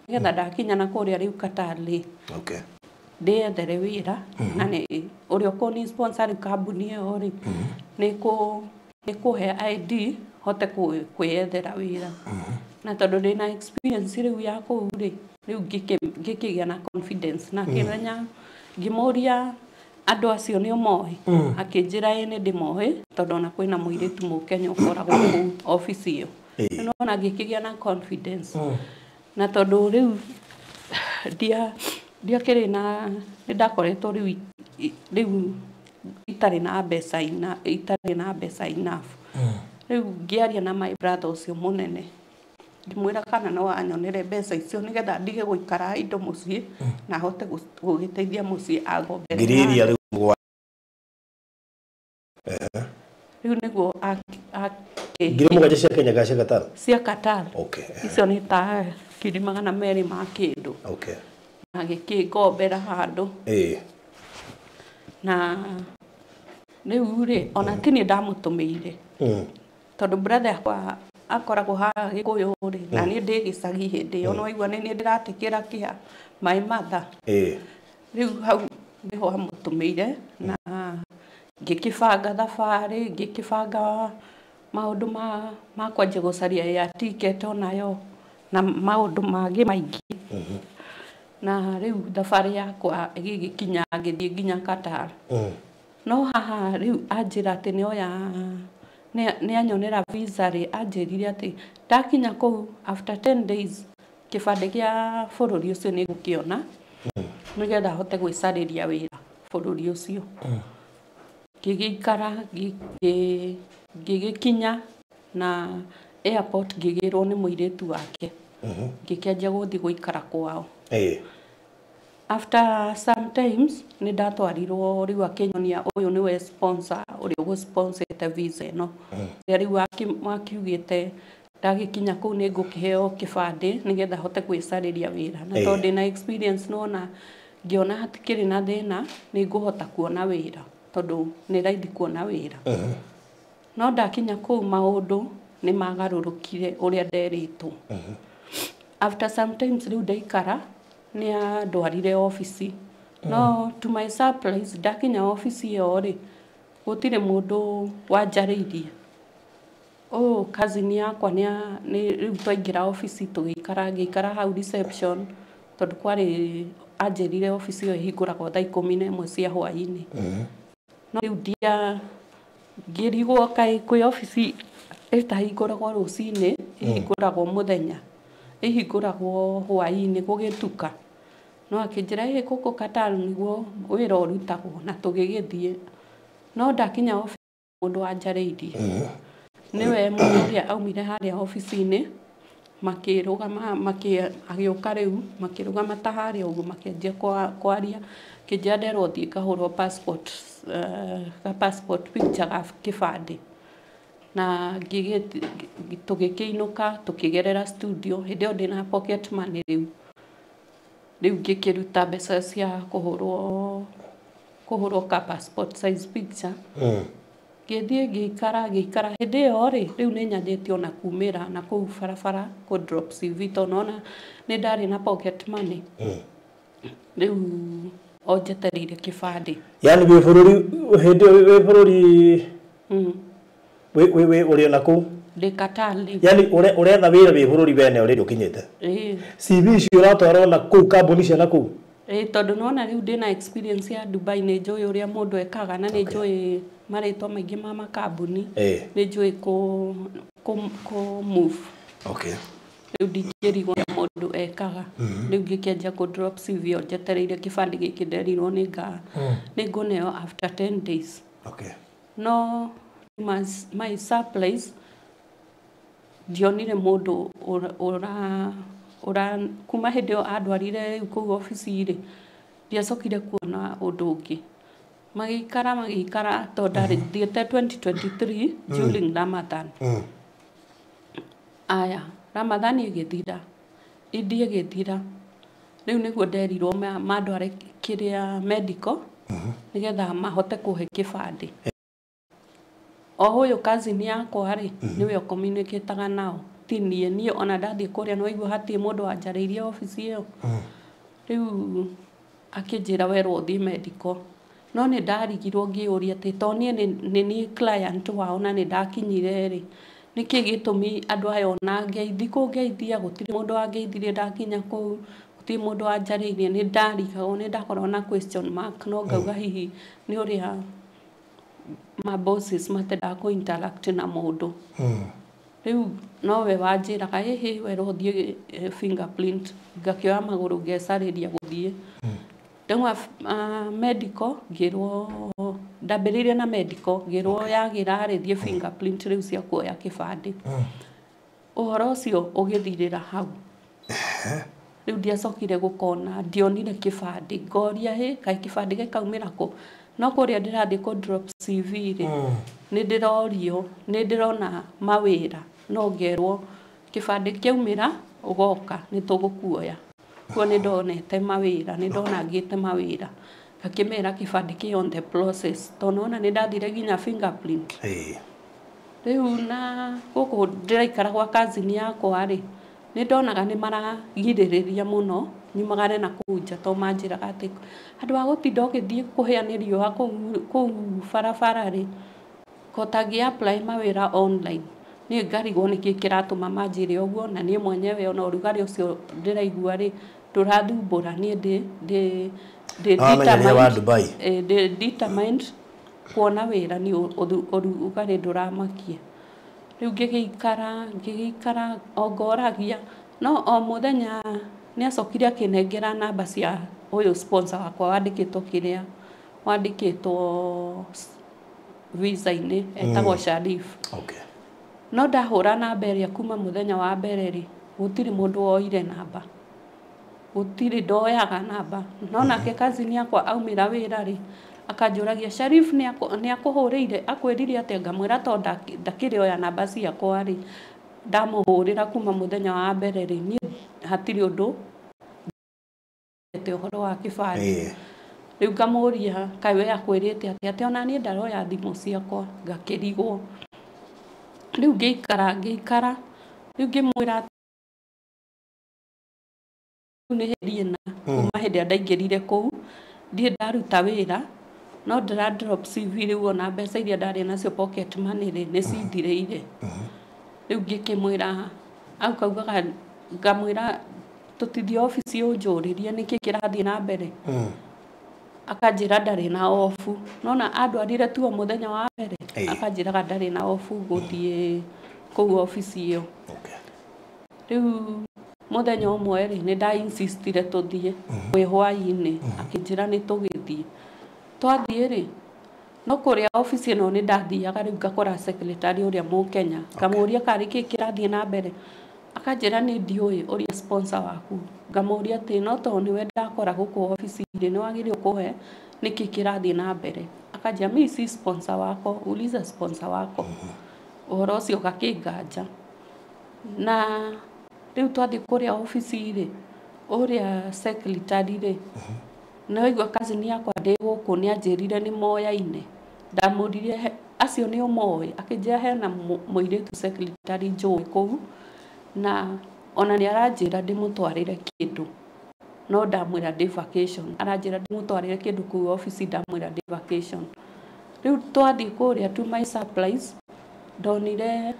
nĩgetha ndakinya na kũrĩa rĩu Qatar rĩ ndĩyethere wĩra na nĩ ũrĩa ũkũni sponsor rĩu kambuni ĩyo rĩ nĩ kũhe ID hote kwĩyethera wĩra. Na tondũ ndĩna experience rĩu ya kũu rĩ rĩu ngĩkĩgĩa na confidence na ngĩmenya ngĩmũria andũ acio nĩ ũmoĩ akĩnjĩra ĩ nĩ ndĩmoĩ tondũ ona kwĩna mũirĩtu mũkenya ũkoragwo kũu obici ĩyo. Nĩwona ngĩkĩgĩa na confidence na tondũ rĩu ndiakĩrĩ na nĩ ndakoretwo rĩu rĩu itarĩ na mbeca itarĩ na mbeca enough. Rĩu ngĩaria na my brother ũcio mũnene ngĩmwĩra kana no anyonere mbeca icio nĩgetha ndige gũikara indo mũciĩ na hote gũgĩteithia mũciĩ angombere. Ngiri iria rĩu mũgwanja. Rĩu nĩguo 7,000 cia Kenya kana cia Qatar? Cia Qatar. Icio nĩ ta 200,000 ma kĩndũ. Na gĩkĩngombera handũ. Na rĩu rĩ ona ti niĩ ndamũtũmĩire. Tondũ brother yakwa akoragwo haha Gĩkũyũ rĩ na niĩ ndĩ gĩcagi hĩndĩ ĩyo no waigua nĩ niĩ ndĩratĩkĩra kĩa my mother. Rĩu hau nĩho amũtũmĩire na ngĩkĩbanga thabarĩ ngĩkĩbanga maũndũ ma kwanjia gũcaria air ticket onayo na maũndũ mangĩ maingĩ. Na rĩu thabarĩ yakwa ĩgĩgĩkinya ngĩthiĩ nginya Qatar. No haha rĩu anjĩra atĩ nĩoya nĩ anyonera visa rĩ anjĩrire atĩ ndakinya kũu after 10 days kĩbandĩ kĩa bũrũri ũcio nĩ ngũkĩona nĩgetha hote gwĩcarĩria wĩra bũrũri ũcio. Ngĩgĩikara ngĩgĩkinya na airport ngĩgĩrwo nĩ mũirĩtu wake. Ngĩkĩanjia gũthiĩ gũikara kwao. After sometimes nĩ ndatwarirwo rĩu akĩnyonia ũyũ nĩwe sponsor ũrĩa ũgũsponsete visa ĩno. Rĩu wakiugĩte ndagĩkinya kũu nĩ ngũkĩheo kĩbandĩ nĩgetha hote gwĩcarĩria wĩra. Na tondũ ndĩna experience nĩwona ngĩona hatikĩrĩ na thĩna nĩ ngũhota kuona wĩra tondũ nĩ raithi kuona wĩra. No ndakinya kũu maũndũ nĩ magarũrũkire ũrĩa nderĩtwo. After sometimes rĩu ndaikara nĩ andwarire obici. No to my surprise ndakinya obici ĩyo rĩ gũtirĩ mũndũ wanjarĩirie. Ũyũ cousin yakwa nĩ rĩu twaingĩra obici tũgĩikara ngĩikara hau reception tondũ kwarĩ anjĩrire obici ĩyo ĩhingũragwo thaa 11 cia hwaĩ-inĩ. No rĩu ngĩrigwo kaĩ kwĩ obici ĩtahingũragwo rũcinĩ ĩhingũragwo mũthenya ĩhingũragwo hwaĩ-inĩ gũgĩtuka. No akĩnjĩra ĩ gũkũ Qatar nĩguo wĩra ũrutagwo na tũgĩgĩthiĩ. No ndakinya obici mũndũ wanjarĩirie. Nĩwe mũndũ ũrĩa aumire harĩa obici-inĩ makĩrũgama agĩũka rĩu makĩrũgama ta harĩa ũguo makĩanjia kwaria akĩnjĩra nderwo thiĩ ngahũrwo passport ga passport picture ga kĩbandĩ. Na tũgĩkĩinũka tũkĩgerera studio hĩndĩ ĩyo ndĩna pocket money rĩu. Rĩu ngĩkĩruta mbeca cia kũhũrwo ka passport size picture. Ngĩthiĩ ngĩikara hĩndĩ ĩyo rĩ rĩu nĩ nyanjĩtie ona kumĩra na kũu barabara kũ drop CV tondũ nona nĩ ndarĩ na pocket money. Rĩu o njetereire kĩbandĩ. Yani wĩ bũrũri hĩndĩ ĩyo wĩ bũrũri wĩ ũrĩ ona kũu? Ndĩ Qatar rĩu. Yani ũretha wĩra wĩ bũrũri wene ũrĩa ũkinyĩte? CV icio ũratwara ona kũu kambuni cia na kũu? Tondũ nĩwona rĩu ndĩna experience ya Dubai nĩ njũĩ ũrĩa mũndũ ekaga na nĩ njũĩ marĩtwa maingĩ ma makambuni. Nĩ njũĩ kũ move. Rĩu ndingĩrigwo ũrĩa mũndũ ekaga. Rĩu ngĩkĩanjia kũ drop CV o njetereire kĩbandĩ gĩkĩ nderirwo nĩ ngũneo after 10 days. No my surprise ndionire mũndũ ũra kuma hĩndĩ ĩyo andwarire rĩu kũu obici rĩ ndiacokire kuona ũndũ ũngĩ. Magĩikara tondũ ndarĩ thiĩte 2023 during Ramadan. Aya Ramadan ĩgĩthira Idi ĩgĩthira rĩu nĩguo nderirwo mandware kĩrĩa medical nĩgetha mahote kũhe kĩbandĩ. O ũyũ cousin yakwa rĩ nĩwe ũcommunicataga nao ti niĩ ona ndathiĩ kũrĩa nĩwaigua hatirĩ mũndũ wanjarĩirie obici ĩyo. Rĩu akĩnjĩra werwo ũthiĩ medical. No nĩ ndarigirwo ngĩũria atĩ to niĩ nĩ niĩ client wao na nĩ ndakinyire rĩ nĩkĩ gĩtũmi andũ aya ona ngeithi kũu ngeithia gũtirĩ mũndũ wangeithirie ndakinya kũu gũtirĩ mũndũ wanjarĩirie nĩ ndarigagwo nĩ ndakorwo na question mark no ngauga hihi nĩ ũrĩa ma bosses matendaga kũ interact na mũndũ. Rĩu nowe wanjĩraga ĩhĩ werwo ũthiĩ fingerprint ngakĩoya magũrũ ngecarĩria gũthiĩ. Ndauma medical ngĩrwo ndambĩrĩirie na medical ngĩrwo yagĩra rĩ thiĩ fingerprint rĩu cia kuoya kĩbandĩ. Ũhoro ũcio ũgĩthirĩra hau. Rĩu ndiacokire gũkona ndionire kĩbandĩ ngoria hĩ kaĩ kĩbandĩ gĩkaumĩra kũ. No kũrĩa ndĩrathiĩ kũ drop CV rĩ nĩ ndĩrorio nĩ ndĩrona mawĩra no ngerwo kĩbandĩ kĩaumĩra ũgoka nĩ tũgũkuoya. Kuo nĩ ndonete mawĩra nĩ ndona ngĩte mawĩra ngakĩmera kĩbandĩ kĩ on the process tondũ nĩwona nĩ ndathire nginya fingerprint. Rĩu na gũkũ ndĩraikara gwa cousin yakwa rĩ nĩ ndonaga nĩ maragirĩrĩria mũno nyumagare na kũu nja tondũ manjĩraga atĩ handũ ha gũtinda ũgĩthiĩ kũhĩa nĩ riũa kũu barabara rĩ ko tangĩ apply mawĩra online niĩ ngarigwo nĩkĩ kĩratũma manjĩre ũguo na niĩ mwenyewe ona ũrugarĩ ũcio ndĩraigua rĩ ndũrathumbũra niĩ ndĩ determined kuona wĩra nĩ ũrugarĩ ndũramakia. Rĩu ngĩgĩikara o ngoragia no o mũthenya nĩ acokire akĩnengera namba cia ũyũ sponsor wakwa wandĩkĩtwo kĩrĩa wandĩkĩtwo visa-inĩ etagwo Sharif. Okay. No ndahũra namba ĩrĩa kuma mũthenya wa mbere rĩ, gũtirĩ mũndũ woire namba, gũtirĩ, ndoyaga namba. No nake cousin yakwa aumĩra wĩra rĩ, akanjũragia Sharif nĩ akũhũrĩire akwĩrire atĩa? Ngamwĩra to ndakĩrĩ oya namba ciakwa rĩ, ndamũhũrĩra kuma mũthenya wa mbere rĩ, niĩ hatirĩ ũndũ ũhoro wa kĩbandĩ. Rĩu ngamũria kaĩ we akwĩrĩte atĩa, atĩ ona niĩ ndaroya thimũ ciakwa, ngakĩrigwo. Rĩu ngĩikara rĩu ngĩmwĩra nĩ hĩndĩ ĩna kuma hĩndĩ ĩrĩa ndaingĩrire kũu ndirĩ ndaruta wĩra, no ndĩra drop CV rĩu ona mbeca iria ndarĩ nacio pocket money rĩ nĩ cithirĩire. Rĩu ngĩkĩmwĩra akaugaga, ngamwĩra tũtithiĩ obici ũnjũrĩrie nĩkĩ kĩrathiĩ na mbere. Akanjĩra ndarĩ na obu, nona andwarire tu o mũthenya wa mbere, akanjĩraga ndarĩ na obu gũthiĩ kũu obici ĩyo. Rĩu mũthenya ũmwe rĩ, nĩ nda insistire tũthiĩ kwĩ hwaĩ-inĩ, akĩnjĩra nĩ tũgĩthiĩ. Twathiĩ rĩ, no kũrĩa obici ĩno nĩ ndathiaga rĩu ngakora secretary ũrĩa mũkenya, ngamũria karĩ kĩ kĩrathiĩ na mbere, akanjĩra nĩ ndiũĩ ũrĩa sponsor waku. Ngamũria atĩ no tondũ nĩwe ndakora gũkũ obici-inĩ nĩ wagĩrĩirwo kũhe nĩkĩ kĩrathiĩ na mbere. Akanjĩra mimi si sponsor wako, uliza sponsor wako. Ũhoro ũcio ũgakĩnganja. Na rĩu twathiĩ kũrĩa obici rĩ, ũrĩa secretary rĩ, nĩ waigua cousin yakwa ndĩ gũkũ nĩ anjĩrire nĩ moyaine. Ndamũririe acio nĩ ũmoĩ, akĩnjĩra hena mũirĩtu secretary njũĩ kũu, na ona nĩ aranjĩra ndĩmũtwarĩre kĩndũ, no ndamwĩra ndĩ vacation. Aranjĩra ndĩmũtwarĩre kĩndũ kũu obici, ndamwĩra ndĩ vacation. Rĩu twathiĩ kũrĩa to my surprise ndonire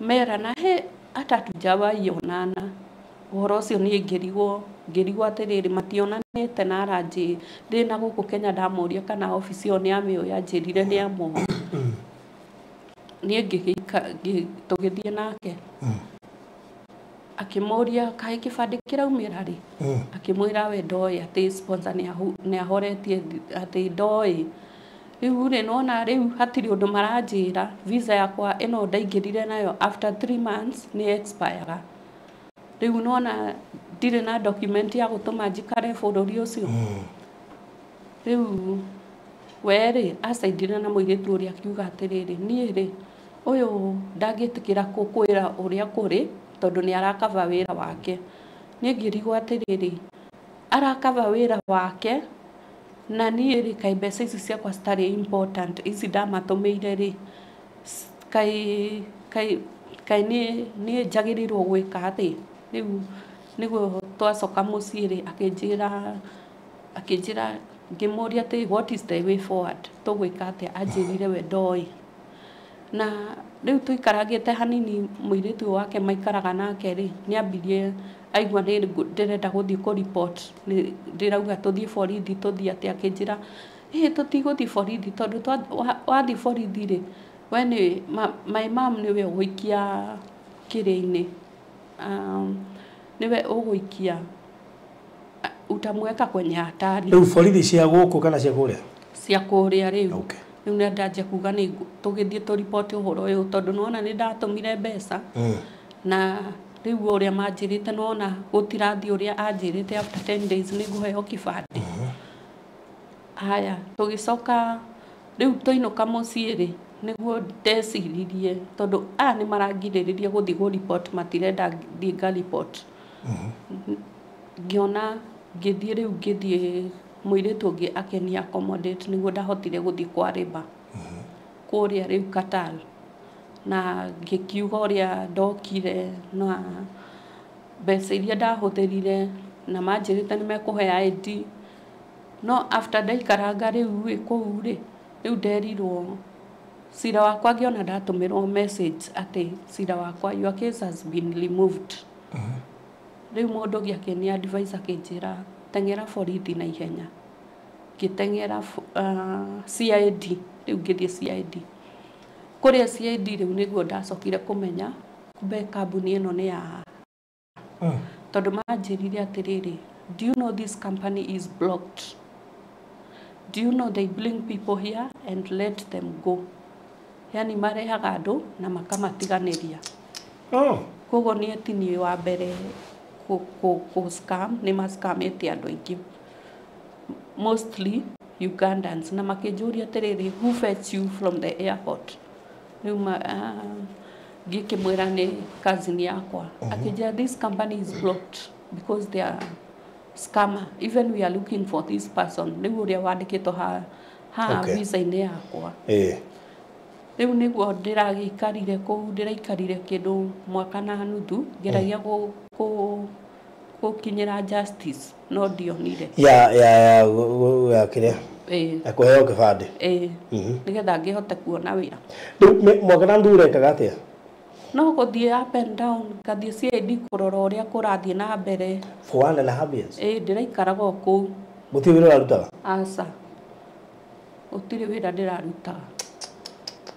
merana he hata hatujawahi onana. Ũhoro ũcio niĩ ngĩrigwo atĩrĩrĩ, mationanĩte na aranjĩ ndĩ na gũkũ Kenya, ndamũria kana obici ĩyo nĩ amĩũĩ, anjĩrire nĩ amũĩ. Niĩ tũgĩthiĩ nake, akĩmũria kaĩ kĩbandĩ kĩraumĩra rĩ, akĩmwĩra we ndoĩ atĩ sponsor nĩ ahoretie atĩ ndoĩ. Rĩu rĩ, nĩwona rĩu hatirĩ ũndũ maranjĩra, visa yakwa ĩno ndaingĩrire nayo after 3 months nĩ expire. Rĩu nĩwona ndirĩ na document ya gũtũma njikare bũrũri ũcio. Rĩu we rĩ, acaindire na mũirĩtu ũrĩa akiuga atĩrĩrĩ, niĩ rĩ ũyũ ndangĩtĩkĩra gũkwĩra ũrĩa kũrĩ tondũ nĩ arakaba wĩra wake. Niĩ ngĩrigwo atĩrĩrĩ, arakaba wĩra wake na niĩ rĩ, kaĩ mbeca ici ciakwa citarĩ important, ici ndamatũmĩire rĩ, kaĩ kaĩ kaĩ niĩ njagĩrĩirwo gwĩka atĩ. Rĩu nĩguo twacoka mũciĩ rĩ, akĩnjĩra ngĩmũria atĩ what is the way forward, tũgwĩka atĩa? Anjĩrire we ndoĩ. Na rĩu tũikarangĩte hanini, mũirĩtu ũyũ wake maikaraga nake rĩ, nĩ ambirie aigua nĩ ndĩrenda gũthiĩ kũ report, ndĩrauga tũthiĩ borithi tũthiĩ atĩa, akĩnjĩra ĩ tũtigũthiĩ borithi tondũ wathiĩ borithi rĩ, we nĩ my mom nĩwe ũgũikia kĩrĩa-inĩ, nĩwe ũgũikia, utamweka kwenye hatari. Rĩu borithi cia gũkũ kana cia kũrĩa? Cia kũrĩa rĩu. Rĩu nĩ ndanjia kuga nĩ tũgĩthiĩ tũ report ũhoro ũyũ tondũ nĩwona nĩ ndatũmire mbeca, na rĩu ũrĩa manjĩrĩte nĩwona gũtirathiĩ ũrĩa anjĩrĩte after 10 days nĩ ngũheo kĩbandĩ. Haya, tũgĩcoka rĩu twainũka mũciĩ rĩ, nĩguo ndeciririe tondũ aya nĩ marangirĩrĩria gũthiĩ gũ report, matirenda thiĩ nga report. Ngĩona ngĩthiĩ rĩu ngĩthiĩ mũirĩtu ũngĩ akĩni accommodate, nĩguo ndahotire gũthiĩ kwa Labour kũrĩa rĩu Qatar, na ngĩkiuga ũrĩa ndokire na mbeca iria ndahũthĩrire, na manjĩrĩte nĩ mekũhe ID. No after ndaikaranga rĩu ĩ kũu rĩ, rĩu nderirwo cira wakwa, ngĩona ndatũmĩrwo message atĩ cira wakwa your case has been removed. Rĩu mũndũ ũngĩ akĩni advice akĩnjĩra teng'era borithi na ihenya. Ngĩteng'era CID, rĩu ngĩthiĩ CID. Kũrĩa CID rĩu nĩguo ndacokire kũmenya kumbe kambuni ĩno nĩ ya tondũ manjĩrire atĩrĩrĩ, do you know this company is blocked? Do you know they bring people here and let them go? Yani marehaga andũ na makamatiganĩria. Koguo niĩ ti niĩ wa mbere kũ scam, nĩ mascamĩte andũ aingĩ, mostly Ugandans, na makĩnjũria atĩrĩrĩ, who fetch you from the airport? Rĩu ngĩkĩmwĩra nĩ cousin yakwa. Akĩnjĩra this company is blocked because they are scammer. Even we are looking for this person. Rĩu ũrĩa wandĩkĩtwo ha visa-inĩ yakwa. Rĩu nĩguo ndĩragĩikarire kũu, ndĩraikarire kĩndũ mwaka na nuthu, ngeragia gũkinyĩra justice, no ndionire. Ya kĩrĩa? Ya kũheo kĩbandĩ. Nĩgetha ngĩhote kuona wĩra. Rĩu mwaka na nuthu ũrekaga atĩa? No gũthiĩ up and down, ngathiĩ CID kũrora ũrĩa kũrathiĩ na mbere. For 1.5 years? Ndĩraikaraga o kũu. Gũtirĩ wĩra ũrarutaga? Aca. Gũtirĩ wĩra ndĩrarutaga.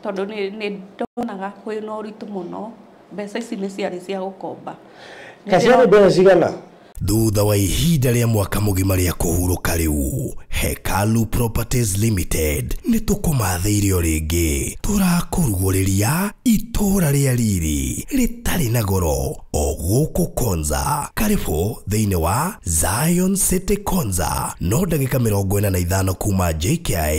Tondũ nĩ ndonaga kwĩna ũritũ mũno, mbeca ici nĩ ciarĩ cia gũkomba. Kaciarĩ mbeca cigana? Thutha wa ihinda rĩa mwaka mũgima rĩa kũhurũka rĩu, Hekalu Properties Limited nĩ tũkũmathĩire o rĩngĩ. Tũrakũrugũrĩria itũra rĩa riri rĩtarĩ na goro o gũkũ Konza. Karibu thĩinĩ wa Zion City Konza, no ndagĩka 45 kuma JKIA,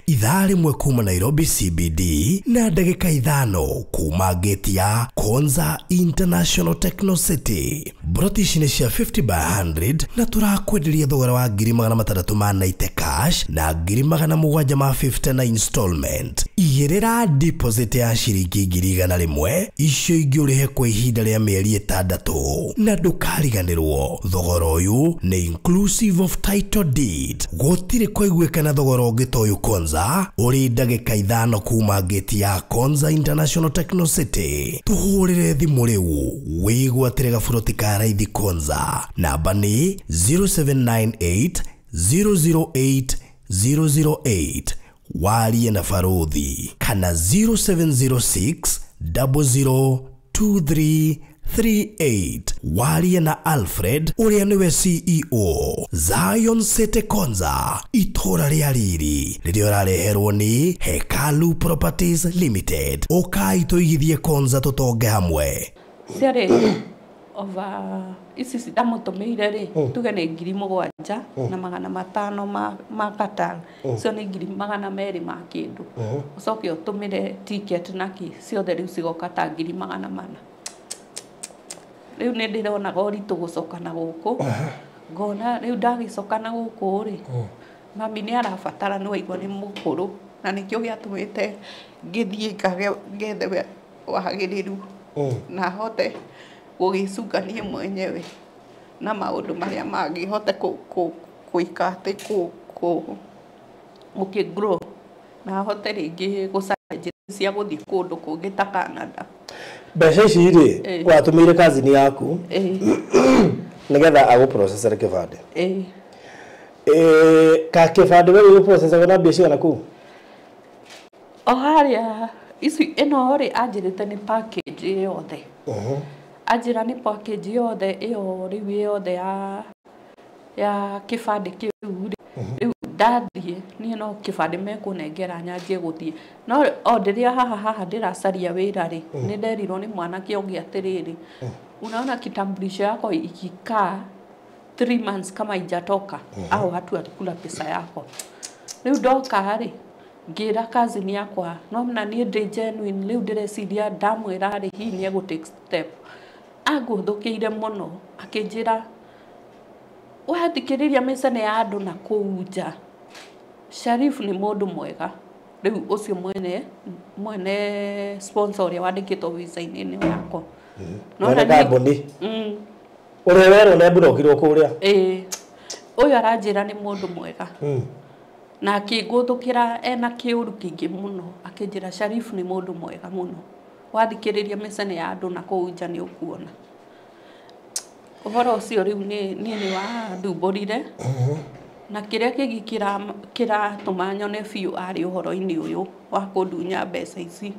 ithaa rĩmwe kuma Nairobi CBD, na ndagĩka 5 kuma gate ya Konza International Techno City. Broti ici nĩ cia 50 by 100 na turakwenderia thogora wa 690 cash na 750 na installment. Igĩrĩra deposit ya ciringi 100,000, icio ingĩ ũrĩhe kwa ihinda rĩa mĩeri 6 na ndũkariganĩrwo thogora ũyũ nĩ inclusive of title deed. Gũtirĩ kũiguĩkana thogora ũngĩ ta ũyũ Konza, ũrĩ ndagĩka 5 kuma gate ya Konza International Techno City. Tũhũrĩre thimũ rĩu wĩgwatĩre gaburoti ka raithi Konza. Namba nĩ 0798 008 008, warie na Farodhi, kana 0706 002338, warie na Alfred ũrĩa nĩwe CEO Zion City Konza, itũra rĩa riri rĩrĩa ũrareherwo nĩ Hekalu Properties Limited. Ũkai tũigithie Konza tũtonge hamwe. Ciarĩ over ici ndamũtũmĩire rĩ, tuge nĩ 7,500 ma Qatar, icio nĩ 200 ma kĩndũ. Ũcoke ũtũmĩre ticket na kĩ, ciothe rĩu cigoka ta 400. Rĩu nĩ ndĩronaga ũritũ gũcoka na gũkũ, ngona rĩu ndagĩcoka na gũkũ rĩ, mami nĩ arabatara, nĩ waigua nĩ mũkũrũ, na nĩkĩo gĩatũmĩte ngĩthiĩ ngethe wagĩrĩru na hote gũgĩcunga niĩ mwenyewe na maũndũ marĩa mangĩ, hote gwĩka atĩ gũkĩ-grow na hote rĩngĩ gũcaria njĩra cia gũthiĩ kũndũ kũngĩ ta Canada. Mbeca ici rĩ, watũmĩire kazini yaku nĩgetha agũprocessere kĩbandĩ. Ka kĩbandĩ we gĩgũprocessagwo na mbia cigana kũu? O harĩa ici ĩno rĩ, anjĩrĩte nĩ package yothe. Anjĩra nĩ package yothe ĩyo rĩu yothe ya kĩbandĩ kĩu rĩ, rĩu ndathiĩ niĩ no kĩbandĩ mekũnengera nyanjie gũthiĩ. No o ndĩrĩa haha ndĩracaria wĩra rĩ, nĩ nderirwo nĩ mwanake ũngĩ atĩrĩrĩ, unaona kitambulisho yako ikikaa 3 months kama haijatoka, au watu watakula pesa yako. Rĩu ndoka rĩ, ngĩra cousin yakwa, no na niĩ ndĩ genuine, rĩu ndĩreciria ndamwĩra rĩ, hihi nĩ egũ take step. Angũthũkĩire mũno, akĩnjĩra wathikĩrĩria mĩcene ya andũ na kũu nja, Sharif nĩ mũndũ mwega. Rĩu ũcio mwene sponsor ũrĩa wandĩkĩtwo visa-inĩ ĩno yakwa. Mwene kambuni. Ũrĩa werwo nĩ mburokirwo kũrĩa. Ũyũ aranjĩra nĩ mũndũ mwega. Na akĩngũthũkĩra ena kĩũru kĩingĩ mũno, akĩnjĩra Sharif nĩ mũndũ mwega mũno, wathikĩrĩria mĩcene ya andũ na kũu nja nĩ ũkuona. Ũhoro ũcio rĩu niĩ nĩ wathumbũrire. Na kĩrĩa kĩngĩ kĩratũma nyone biũ arĩ ũhoro-inĩ ũyũ wa kũndunya mbeca ici.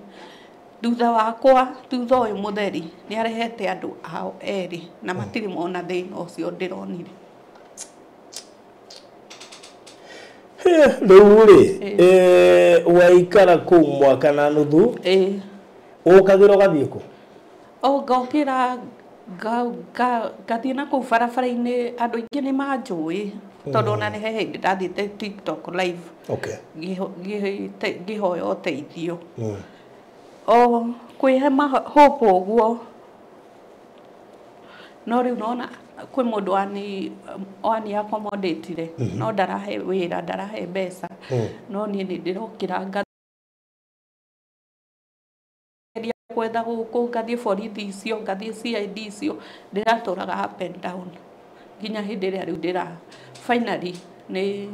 Thutha wakwa, thutha ũyũ mũtheri nĩ arehete andũ ao erĩ na matirĩ mona thĩna ũcio ndĩronire. Rĩu rĩ, waikara kũu mwaka na nuthu, ũkagĩra ũgathiĩ kũ? O ngokĩra ngathiĩ na kũu barabara-inĩ, andũ aingĩ nĩ manjũĩ tondũ ona nĩ he hĩndĩ ndathiĩte TikTok live. Okay. Ngĩhoya ũteithio. O kwĩhe hope ũguo, no rĩu nona kwĩ mũndũ wani accommodate-ire, no ndarahe wĩra, ndarahe mbeca, no niĩ nĩ ndĩrokĩra ngageria gwetha gũkũ, ngathiĩ borithi icio, ngathiĩ CID icio, ndĩratũraga up and down nginya hĩndĩ ĩrĩa rĩu ndĩra finally nĩ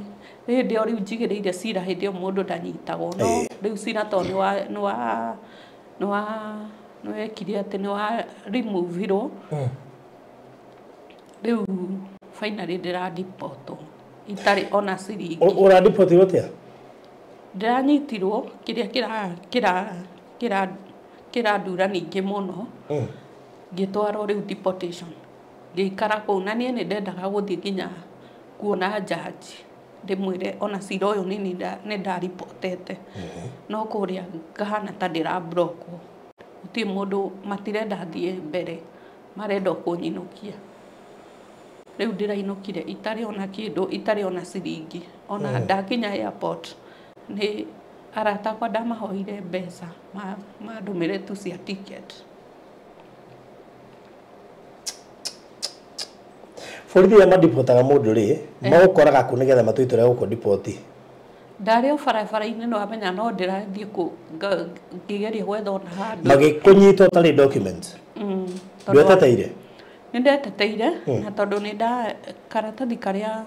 hĩndĩ ĩyo rĩu njigĩrĩire cira, hĩndĩ ĩyo mũndũ ndanyitagwo, no rĩu cira to nĩ wekire atĩ nĩ wa remove-irwo. Rĩu finally ndĩradipotwo itarĩ ona ciringi. Ũradipotirwo atĩa? Ndĩranyitirwo kĩrĩa kĩrandura ningĩ mũno, ngĩtwarwo rĩu deportation, ngĩikara kũu, na niĩ nĩ ndendaga gũthiĩ nginya kuona judge ndĩmwĩre ona cira ũyũ nĩ ndaripotete, no kũrĩa ngahana ta ndĩra-blockwo, gũtirĩ mũndũ, matirenda thiĩ mbere, marenda o kũnyinũkia. Rĩu ndĩrainũkire itarĩ ona kĩndũ, itarĩ ona ciringi, ona ndakinya airport nĩ arata akwa ndamahoire mbeca mandũmĩre tu cia ticket. Borithi arĩa madipotaga mũndũ rĩ, magũkoraga kũ nĩgetha matũitũre gũkũ dipoti? Ndarĩ o barabara-inĩ, no amenya no ndĩrathiĩ ngĩgeria gwetha ona handũ. Magĩkũnyita ũtarĩ documents? Ndweteteire? Nĩ ndeteteire, na tondũ nĩ nda karatathi karĩa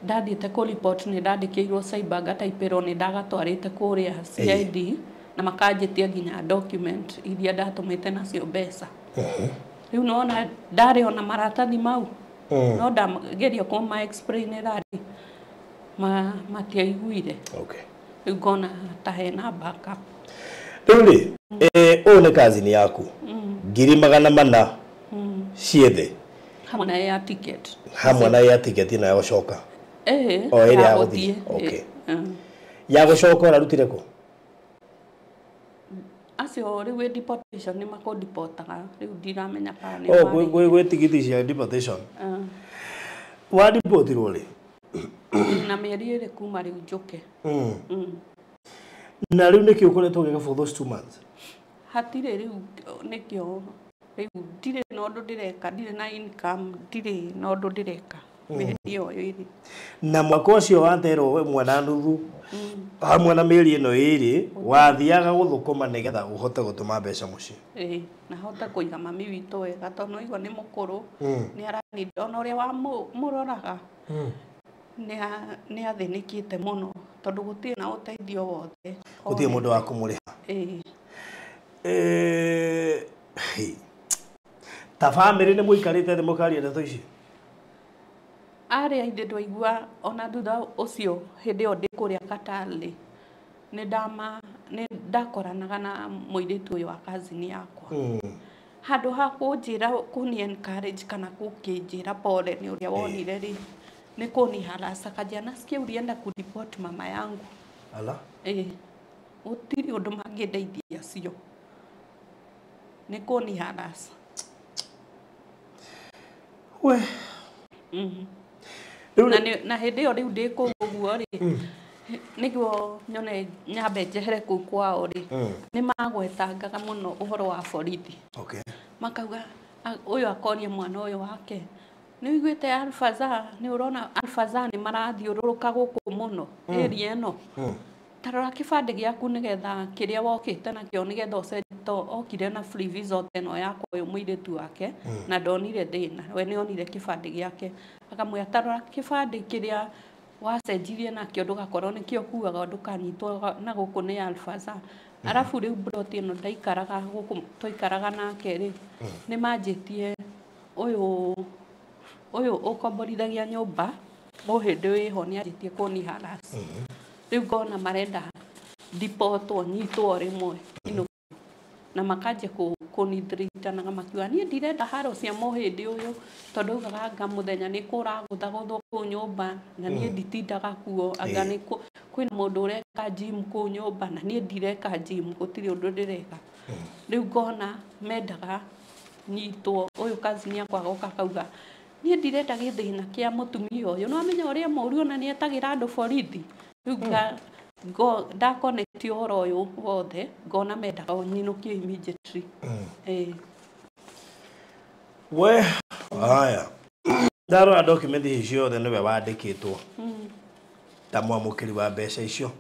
ndathiĩte kũ report nĩ ndandĩkĩirwo cyber ngataipĩrwo, nĩ ndagatwarĩte kũrĩa CID na makanjĩtia nginya document iria ndatũmĩte nacio mbeca. Rĩu nona ndarĩ ona maratathi mau, no ndageria kũma explain rĩ, matiaiguire. Okay. Rĩu ngona ta hena backup. Rĩu rĩ, ũyũ nĩ kazini yaku, 400,000 ciĩ thĩ, hamwe na air ticket. Hamwe na air ticket na ya gũcoka. Ĩĩ. O ĩrĩa ya ya gũthiĩ. gũthiĩ. Okay. Ya gũcoka ũrarutire kũ? Acio rĩu wĩ deportation nĩ makũdipotaga, rĩu ndiramenya kana nĩ Oh, marĩ. gwĩ tigiti cia deportation. Wadipotirwo rĩ? Na mĩeri 2 kuma rĩu njũke. Na rĩu nĩkĩ ũkoretwo ũgĩka for those 2 months? Hatirĩ rĩu, nĩkĩo rĩu ndirĩ na ũndũ ndĩreka, ndirĩ na income, ndirĩ na ũndũ ndĩreka mĩeri ĩyo 2. Na mwaka ũcio waterwo ĩmwe na nuthu hamwe na mĩeri ĩno 2 wathiaga gũthũkũma nĩgetha ũhote gũtũma mbeca mũciĩ. Ĩĩ, na hote kũiga mami witũ wega tondũ no igua nĩ mũkũrũ, nĩ araninda, ona ũrĩa wamũroraga nĩ athĩnĩkĩte mũno tondũ gũtirĩ na ũteithio wothe. Gũtirĩ mũndũ wa kũmũrĩha. Ĩĩ. Ta bamĩrĩ nĩ mũikarĩte thĩ mũkaria ndeto ici? Arĩa ithe ndwaigua ona thutha ũcio hĩndĩ ĩyo ndĩ kũrĩa Qatar rĩ, nĩ ndakoranaga na mũirĩtu ũyũ wa cousin yakwa. Handũ ha kũnjĩra kũni encourage kana gũkĩnjĩra pole nĩ ũrĩa wonire rĩ, nĩ kũni harasa kanjia, nasikia ulienda kuripoti mama yangu. Ala? Gũtirĩ ũndũ mangĩndeithia cio. Nĩ kũni harasa. We. Na hĩndĩ ĩyo rĩu ndĩ kũu ũguo rĩ, nĩguo nyone nyambe njehere kũu kwao rĩ, nĩ magwetangaga mũno ũhoro wa borithi. Okay. Makauga ũyũ akoria mwana ũyũ wake, nĩ ũiguĩte Alfaza, nĩ ũrona Alfaza nĩ marathiũrũrũka gũkũ mũno area ĩno. Ta rora kĩbandĩ gĩaku nĩgetha kĩrĩa wokĩte nakĩo nĩgetha ũcenjie, to okire na free visa ĩno yakwa ũyũ mũirĩtu wake, na ndonire thĩna, we nĩ onire kĩbandĩ gĩake, akamwĩra ta rora kĩbandĩ kĩrĩa wacenjirie nakĩo ndũgakorwo nĩkĩo ũkuaga ndũkanyitwo na gũkũ nĩ Alfaza. Arabu rĩu plot ĩno ndaikaraga gũkũ twaikaraga nake rĩ, nĩ manjĩtie ũyũ ũkomborithagia nyũmba o hĩndĩ wĩho nĩ anjĩtie kũni harass. Rĩu ngona marenda dipotwo nyitwo rĩmwe na makanjia kũnithĩritanaga makiuga niĩ ndirenda haro cia mũhĩndĩ ũyũ tondũ augaga anga mũthenya nĩ kũragũthagũthwo kũu nyũmba na niĩ nditindaga kuo anga nĩ kwĩna mũndũ ũreka gym kũu nyũmba na niĩ ndireka gym gũtirĩ ũndũ ndĩreka. Rĩu ngona mendaga nyitwo ũyũ cousin yakwa agoka akauga niĩ ndirenda gĩthĩna kĩa mũtumia ũyũ no amenya ũrĩa mũru ona nĩ etagĩra andũ borithi. Rĩu ndakonekti ũhoro ũyũ wothe ngona mendaga nyinũkio immediately. We haya ndarora document ici ciothe nĩwe wandĩkĩtwo ta mwamũkĩri wa mbeca icio.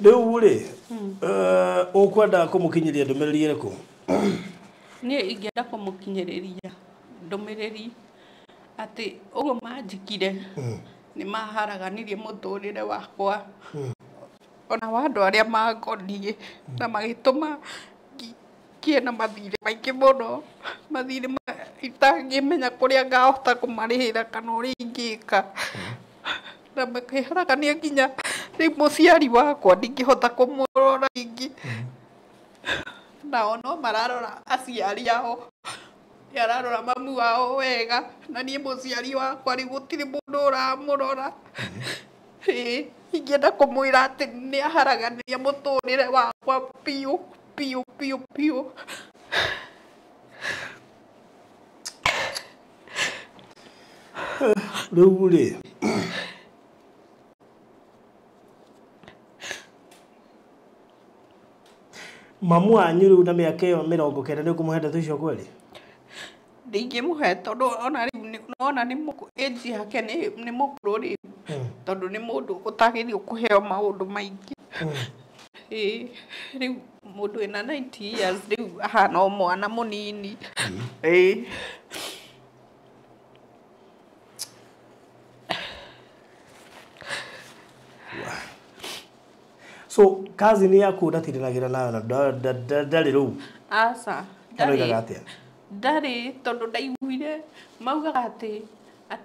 Rĩu rĩ ũkwenda kũmũkinyĩria ndũmĩrĩri ĩrĩkũ? Niĩ ingĩenda kũmũkinyĩrĩria ndũmĩrĩri atĩ ũguo manjĩkire nĩ maharaganirie mũtũrĩre wakwa ona wa andũ arĩa mangoniĩ na magĩtũma ngĩe na mathirĩ maingĩ mũno, mathirĩ itangĩmenya kũrĩa ngahota kũmarĩhĩra kana ũrĩa ingĩka. Na makĩharagania nginya rĩu mũciari wakwa ndingĩhota kũmũrora rĩngĩ. Nao no mararora aciari ao, nĩ ararora mamu wao wega na niĩ mũciari wakwa rĩu gũtirĩ mũndũ ũramũrora. Ingĩenda kũmwĩra atĩ nĩ aharaganirie mũtũrĩre wakwa biũ biũ biũ biũ. Rĩu rĩ mamu wanyu rĩu na mĩaka ĩyo 90 nĩ ũkũmũhe ndeto icio kweli? Ndingĩmũhe tondũ ona rĩu nona nĩ age yake nĩ mũkũrũ rĩu tondũ nĩ mũndũ ũtagĩrĩirwo kũheo maũndũ maingĩ. Rĩu mũndũ wĩna 90 years rĩu ahana o mwana mũnini. So cousin yaku ndatindanagĩra nayo na ndarĩ rĩu? Aca, aroigaga atĩa? Ndarĩ tondũ ndaiguire maugaga atĩ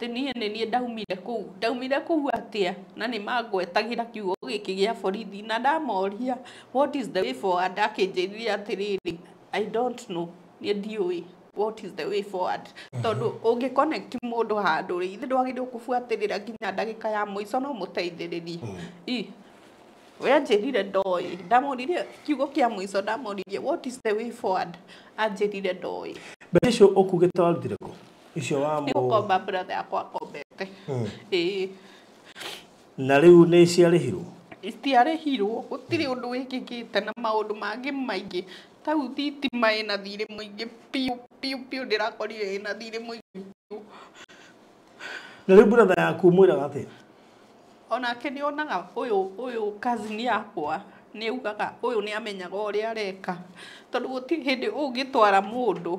niĩ nĩ niĩ ndaumire kũu. Ndaumire kũu atĩa? Na nĩ mangwetagĩra kiugo gĩkĩ gĩa borithi na ndamoria what is the way forward, akĩnjĩrire atĩrĩrĩ I don't know, niĩ ndiũĩ what is the way forward. Tondũ ũngĩ connect mũndũ handũ rĩ, ithe ndwagĩrĩirwo kũbuatĩrĩra nginya ndagĩka ya mũico no mũteithĩrĩrie. We anjĩrire ndoĩ, ndamũririe kiugo kĩa mũico ndamũririe what is the way forward, anjĩrire ndoĩ. Mbeca icio ũkugĩte warutire kũ? Icio wa Nĩ gũkomba brother yakwa akombete. Na rĩu nĩ ciarĩhirwo? Itiarĩhirwo, gũtirĩ ũndũ wĩkĩkĩte na maũndũ mangĩ maingĩ. Tau thitima ĩna thirĩ mũingĩ biũ biũ biũ, ndĩrakorire ĩna thirĩ mũingĩ biũ. Na rĩu brother yaku mwĩraga atĩa? Onake nĩ onaga ũyũ cousin yakwa nĩ augaga ũyũ nĩ amenyaga ũrĩa areka tondũ gũtirĩ hĩndĩ ũngĩtwara mũndũ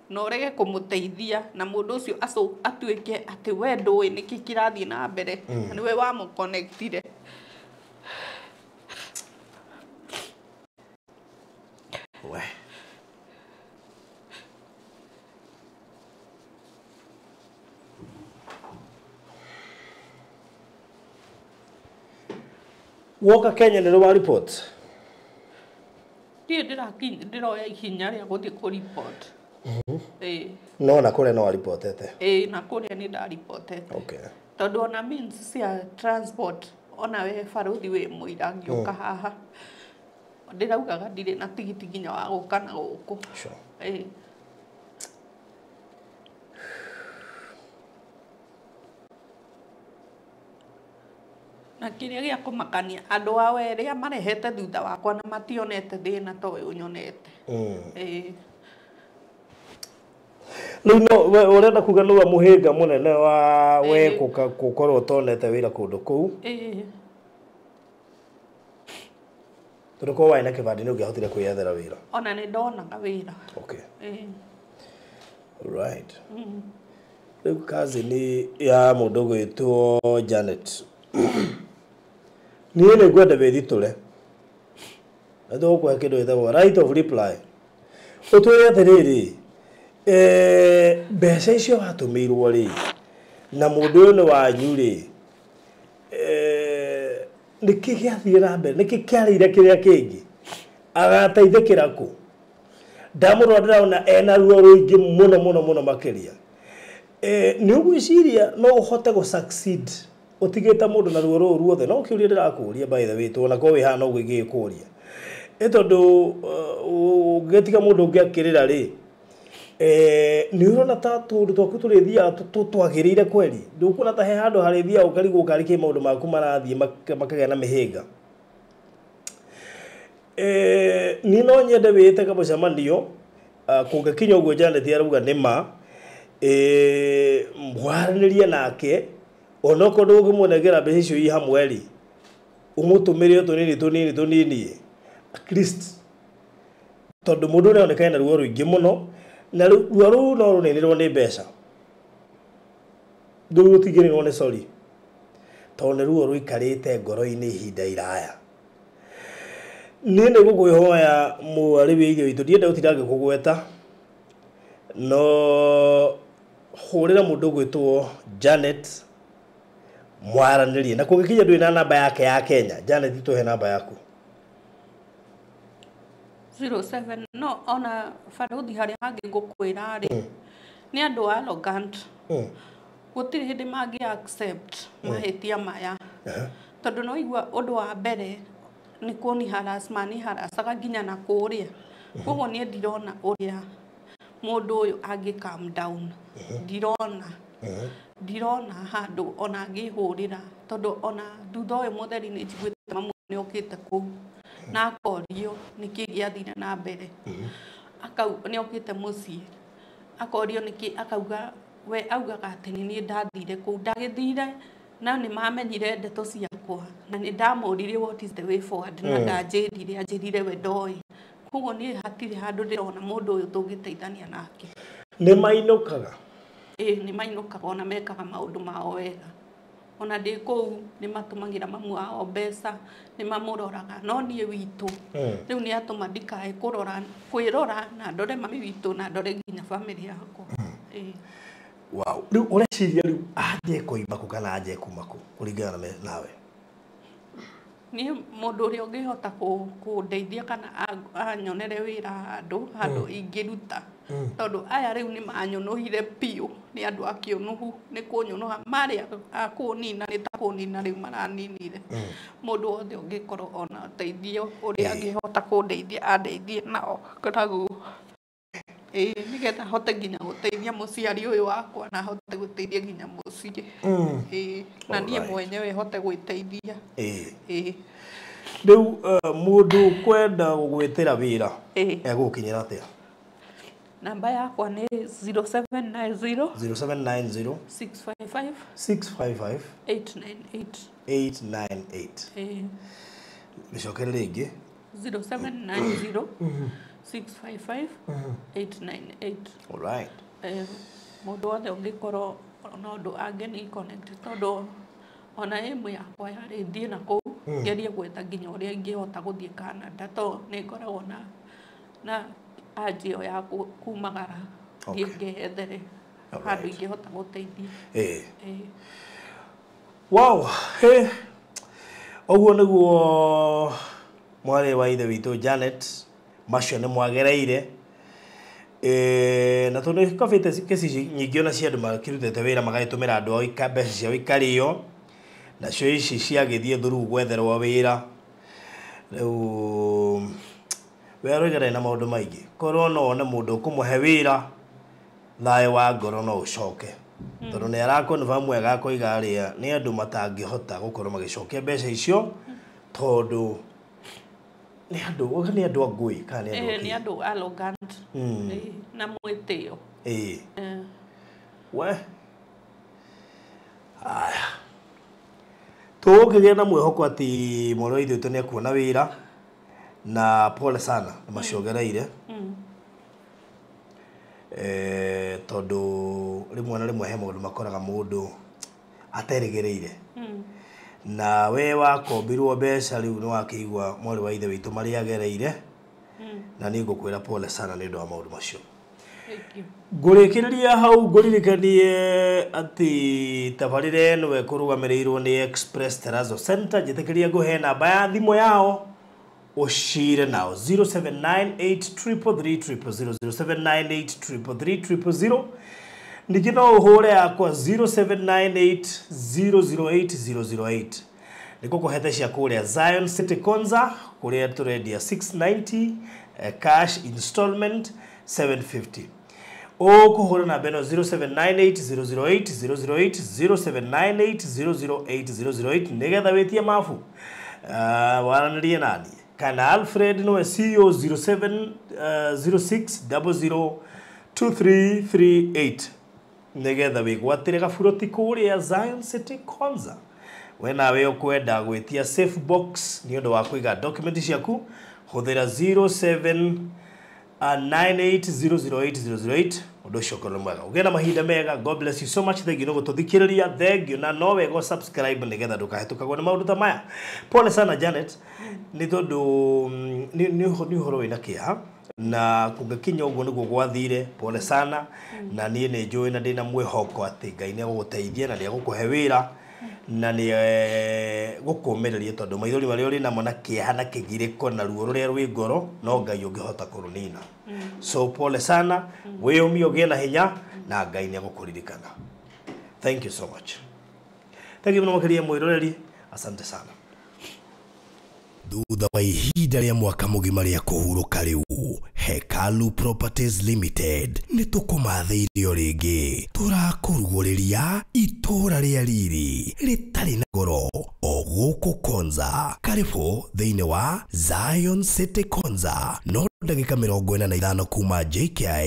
na ũrege kũmũteithia na mũndũ ũcio atuĩke atĩ we ndũĩ nĩkĩ kĩrathiĩ na mbere na nĩwe wamũconnectire. We woka Kenya nĩ wa report? Niĩ ndĩroya ikinya rĩa gũthiĩ kũ report. No na kũrĩa no waripotete? Na kũrĩa nĩ ndaripotete. Okay. Tondũ ona means cia transport ona we barũthi wĩ mũira ngĩũka haha ndĩraugaga ndirĩ na tigiti nginya wa gũka na gũkũ. Sure. Na kĩrĩa gĩa kũmakania andũ ao arĩa marehete thutha wakwa na mationete thĩna ta ũyũ nyonete. Rĩu no ũrenda kuga nĩwe mũhĩnga mũnene wa we gũkorwo ũtonete wĩra kũndũ kũu? Tondũ korwo warĩ na kĩbandĩ nĩ ũngĩahotire kwĩyethera wĩra? Ona nĩ ndonaga wĩra. Okay. Right. Rĩu cousin ya mũndũ ũgwĩtwo Janet, niĩ nĩ ngwenda wĩthitũre na tũgũkũhe kĩndũ gĩtagwo right of reply. Ũtwĩre atĩrĩrĩ, mbeca icio watũmĩirwo rĩ na mũndũ ũyũ nĩ wanyu rĩ, nĩkĩ gĩathire na mbere, nĩkĩ kĩarĩire kĩrĩa kĩngĩ, agateithĩkĩra kũ? Ndamũrora ndĩrona ena ruo rũingĩ mũno mũno mũno makĩria. Nĩ ũgwĩciria no ũhote gũ succeed ũtigĩte mũndũ na ruo rũu ruothe? No kĩũria ndĩrakũria, by the way, tondũ onakorwo wĩ haha no ũguo ingĩgĩkũria. Ĩ tondũ ũngĩtiga mũndũ ũngĩ akĩrĩra rĩ, nĩ ũrona ta tũũndũ twaku tũrĩthiaga twagĩrĩire kweri? Ndũkuona ta he handũ harĩthiaga ũkarigwo karĩ kĩ maũndũ maku marathiĩ makagĩa na mĩhĩnga? Niĩ no nyende wĩĩte kamũcemanio kũngĩkinya ũguo Janet arauga nĩ ma, mwaranĩrie nake, onokorwo ndũgũkĩmũnengera mbeca icio i hamwe rĩ, ũmũtũmĩre o tũnini tũnini tũnini, at least, tondũ mũndũ ũrĩa oneka ena ruo rũingĩ mũno, na ruo rũu no rũninĩrwo nĩ mbeca, rũu rũtingĩninwo nĩ sorry, tondũ nĩ ruo rũikarĩte ngoro-inĩ ihinda iraya. Niĩ nĩ ngũkwĩhoya mwarĩ wa ithe witũ, ndienda gũtinda ngĩkũgweta, no hũrĩra mũndũ ũgwĩtwo Janet, mwaranĩrie, na kũngĩkinya ndũrĩ na namba yake ya Kenya, Janet tũhe namba yaku. 07 no ona baruthi harĩa hangĩ ngũkwĩra rĩ, nĩ andũ arrogant. Gũtirĩ hĩndĩ mangĩ accept mahĩtia maya, tondũ no igua ũndũ wa mbere nĩ kũni harass, mani harasaga nginya na kũrĩa. Koguo niĩ ndirona ũrĩa mũndũ ũyũ angĩ calm down, ndirona handũ ona angĩhũrĩra, tondũ ona thutha ũyũ mũtheri nĩ njiguĩte mamu nĩ okĩte kũu na akorio nĩkĩ gĩathire na mbere. Nĩ okĩte mũciĩ akorio nĩkĩ, akauga we augaga atĩ nĩ niĩ ndathire kũu, ndagĩthire na nĩ mamenyire ndeto ciakwa, na nĩ ndamũririe what is the way forward, na ndanjĩrire, anjĩrire we ndoĩ. Koguo niĩ hatirĩ handũ ndĩrona mũndũ ũyũ tũngĩteithania nake. Nĩ mainũkaga? Ĩĩ, nĩ mainũkaga, ona mekaga maũndũ mao wega. Ona ndĩ kũu nĩ matũmagĩra mamu wao mbeca, nĩ mamũroraga, no niĩ witũ rĩu nĩ atũma ndikae kũrora, kwĩrora na ndore mami witũ na ndore nginya bamĩrĩ yakwa. Ĩĩ. Wow. Rĩu ũreciria rĩu anje kũimba kũ kana anje kuma kũ kũringana nawe? Niĩ mũndũ ũrĩa ũngĩhota kũndeithia kana anyonere wĩra handũ ingĩruta, tondũ aya rĩu nĩ manyũnũhire biũ, nĩ andũ a kĩũnũhu, nĩ kũnyũnũha marĩ a kũnina, nĩ ta kũnina rĩu maraninire. Mũndũ wothe ũngĩkorwo ona ũteithio ũrĩa angĩhota kũndeithia andeithie nao naguo, ĩĩ, nĩgetha hote nginya gũteithia mũciari ũyũ wakwa, na hote gũteithia nginya mũciĩ. Ĩĩ, na niĩ mwenyewe hote gwĩteithia. Ĩĩ. Rĩu mũndũ ũkwenda gũgwĩtĩra wĩra egũgũkinyĩra atĩa? Namba yakwa nĩ 0790 0790 655 655 898 898. Ĩĩ. Mĩcokere rĩngĩ. 0790 655 898. All right. Mũndũ wothe ũngĩkorwo na ũndũ angĩni connect, tondũ ona ĩmwe yakwa yarĩ thiĩ na kũu ngerie gwetha nginya ũrĩa ingĩhota gũthiĩ Canada, tondũ nĩ ngoragwo na anjĩ ĩyo ya kumagara thiĩ ngeyethere handũ ingĩhota gũteithia. Wow. Ũguo nĩguo mwarĩ wa ithe witũ Janet macio nĩ mwagereire. Na tondũ nĩ kabĩte kesi nyingĩ ona cia andũ makĩrutĩte wĩra magagĩtũmĩra andũ ao mbeca ciao ikarĩo, nacio ici ciagĩthiĩ through gwetherwo wĩra. Rĩu we aroiga na maũndũ maingĩ, korwo no one mũndũ ũkũmũhe wĩra, thayũ wa ngoro no ũcoke, tondũ nĩ arakonfirm wega akoiga arĩa nĩ andũ matangĩhota gũkorwo magĩcokia mbeca icio, tondũ nĩ andũ nĩ andũ a ngũĩ kana nĩ andũ nĩ andũ arrogant na mwĩtĩo. We aya tũgũkĩgĩa na mwĩhoko atĩ mwarĩ wa ithe witũ nĩ ekuona wĩra, na pole sana nĩ maciongereire. Tondũ rĩmwe na rĩmwe he maũndũ makoraga mũndũ aterĩgĩrĩire. Na we wakombirwo mbeca rĩu nĩ wakĩigua mwarĩ wa ithe witũ marĩa agereire, na niĩ ngũkwĩra pole sana nĩ ũndũ wa maũndũ macio. Ngũrĩkĩrĩria hau ngũririkanie atĩ tabarĩra ĩno ĩkũrũgamĩrĩirwo nĩ Express Terrazzo Center. Njĩtĩkĩria ngũhe namba ya thimũ yao Ũcire nao 0798 333 000 0798 333 000. Ningĩ no ũhũre yakwa 0798 008 008. Nĩkuo kũhete cia kũrĩa Zion City Konza, kũrĩa tũrendia 690 cash installment 750. Ũkũhũra namba ĩno 0798 008 008 0798 008 008 nĩgetha wĩtie mabu, waranĩrie nani kana Alfred nĩwe CEO 07 06 00 2338 nĩgetha wĩgwatĩre gaburoti kũrĩa Zion City Konza. We nawe ũkwenda gwĩtia safe box nĩ ũndũ wa kũiga document ciaku, hũthĩra 07 98008008. Ũndũ ũcio ũkorwo nĩ mwega, ũgĩe na mahinda mega. God bless you so much. Thank you nĩ gũtũthikĩrĩria, thank you, na no wega subscribe nĩgetha ndũkahĩtũkagwo nĩ maũndũ ta maya. Pole sana Janet, nĩ tondũ nĩ ũhoro wĩna kĩeha na kũngĩkinya ũguo nĩguo gwathire. Pole sana, na niĩ nĩ njũĩ na ndĩna mwĩhoko atĩ Ngai nĩ egũgũteithia na nĩ egũkũhe wĩra na nĩ gũkũmĩrĩria, tondũ maithori marĩa ũrĩ namo na kĩeha na kĩgirĩko na ruo rũrĩa rwĩ ngoro no Ngai ũngĩhota kũrũnina. So pole sana, wĩyũmie, ũgĩe na hinya na Ngai nĩ egũkũririkana. Thank you so much, thank you mũno makĩria mwĩroreri, asante sana. Thutha wa ihinda rĩa mwaka mũgima rĩa kũhurũka, rĩu Hekalu Properties Limited nĩ tũkũmathĩirie o rĩngĩ. Tũrakũrugũrĩria itũra rĩa riri rĩtarĩ na goro o gũkũ Konza. Karibu thĩinĩ wa Zion City Konza, no ndagĩka 45 kuma JKIA,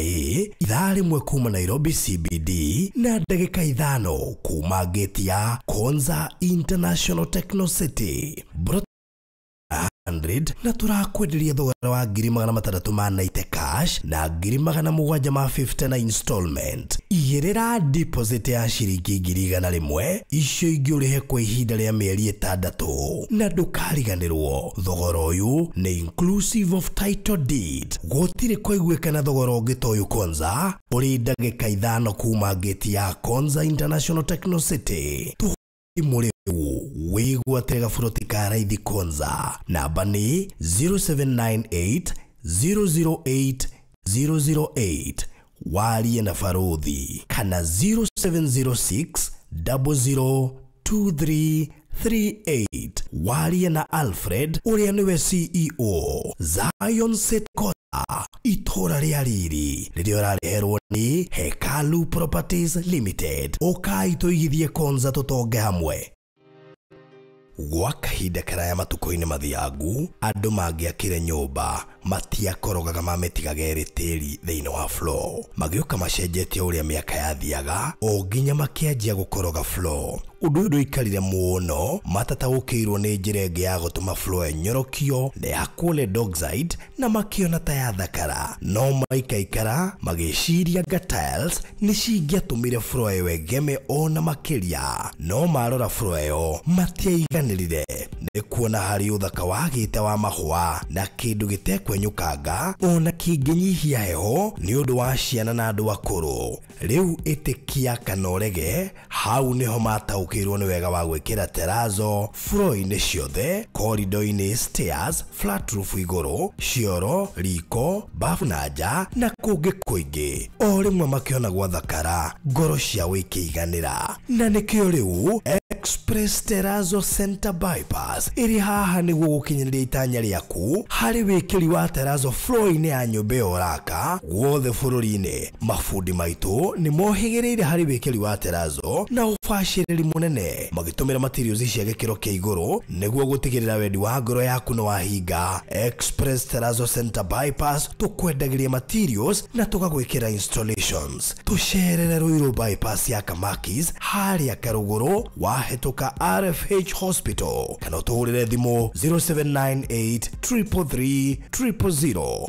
ithaa rĩmwe kuma Nairobi CBD, na ndagĩka 5 kuma gate ya Konza International Techno City. Brot 100 na turakwenderia thogora wa 690 ma 90 cash na 750 na installment. Igĩrĩra deposit ya ciringi 100,000, icio ingĩ ũrĩhe kwa ihinda rĩa mĩeri 6, na ndũkariganĩrwo thogora ũyũ nĩ inclusive of title deed. Gũtirĩ kũiguĩkana thogora ũngĩ ta ũyũ Konza, ũrĩ ndagĩka 5 kuma gate ya Konza International Techno City. Thimũ rĩu wĩgwatĩre gaburoti ka raithi Konza. Namba nĩ 0798 008 008, warie na Baruthi, kana 0706 002338, warie na Alfred ũrĩa nĩwe CEO. Zion City Konza, itũra rĩa riri rĩrĩa ũrareherwo nĩ Hekalu Properties Limited. Ũkai tũigithie Konza tũtonge hamwe. Gwa kahinda karaya matukũ-inĩ mathiangu, andũ mangĩakire nyũmba matiakorogaga mamĩtigaga ĩrĩ tĩri thĩinĩ wa floor. Magĩũka macenjetie ũrĩa mĩaka yathiaga o nginya makĩanjia gũkoroga floor. Ũndũ ũyũ ndũikarire mũno matataũkĩirwo nĩ njĩra ĩngĩ ya gũtũma floor ĩnyorokio na ya chloride oxide, na makĩona ta yathakara. No maikaikara magĩciria nga tiles nĩ cingĩatũmire floor ĩyo ĩgeme ona makĩria. No marora floor ĩyo matiaiganĩrire nĩ kuona harĩ ũthaka wagĩte wa mahũa na kĩndũ gĩtekwenyũkanga ona kĩngĩnyihia heho nĩ ũndũ wa ciana na andũ akũrũ. Rĩu ĩtĩkia kana ũrege, hau nĩho mataũkĩirwo nĩ wega wa gwĩkĩra terazo floor-inĩ ciothe, corridor-inĩ, stairs, flat roof igũrũ, cioro, riko, bafu na nja na kũngĩ kũingĩ. O rĩmwe makĩona gwathakara, ngoro ciao ikĩiganĩra. Na nĩkĩo rĩu Express Terrazzo Center Bypass ĩrĩ haha nĩguo gũkinyanĩria itanya rĩaku harĩ wĩkĩri wa terrazzo floor-inĩ ya nyũmba ĩyo ũraka guothe bũrũri-inĩ. Mabundi maitũ nĩ mohĩgĩrĩire harĩ wĩkĩri wa terrazzo na ũbacĩrĩri mũnene, magĩtũmĩra materials cia gĩkĩro kĩa igũrũ nĩguo gũtigĩrĩra wendi wa ngoro yaku nĩ wahinga. Express Terrazzo Center Bypass tũkwendagĩria materials na tũgagwĩkĩra installations. Tũcerere Ruiru Bypass ya Kamakis harĩa Karũgũrũ wahĩtũka RFH Hospital, kana ũtũhũrĩre thimũ 0798 333 000.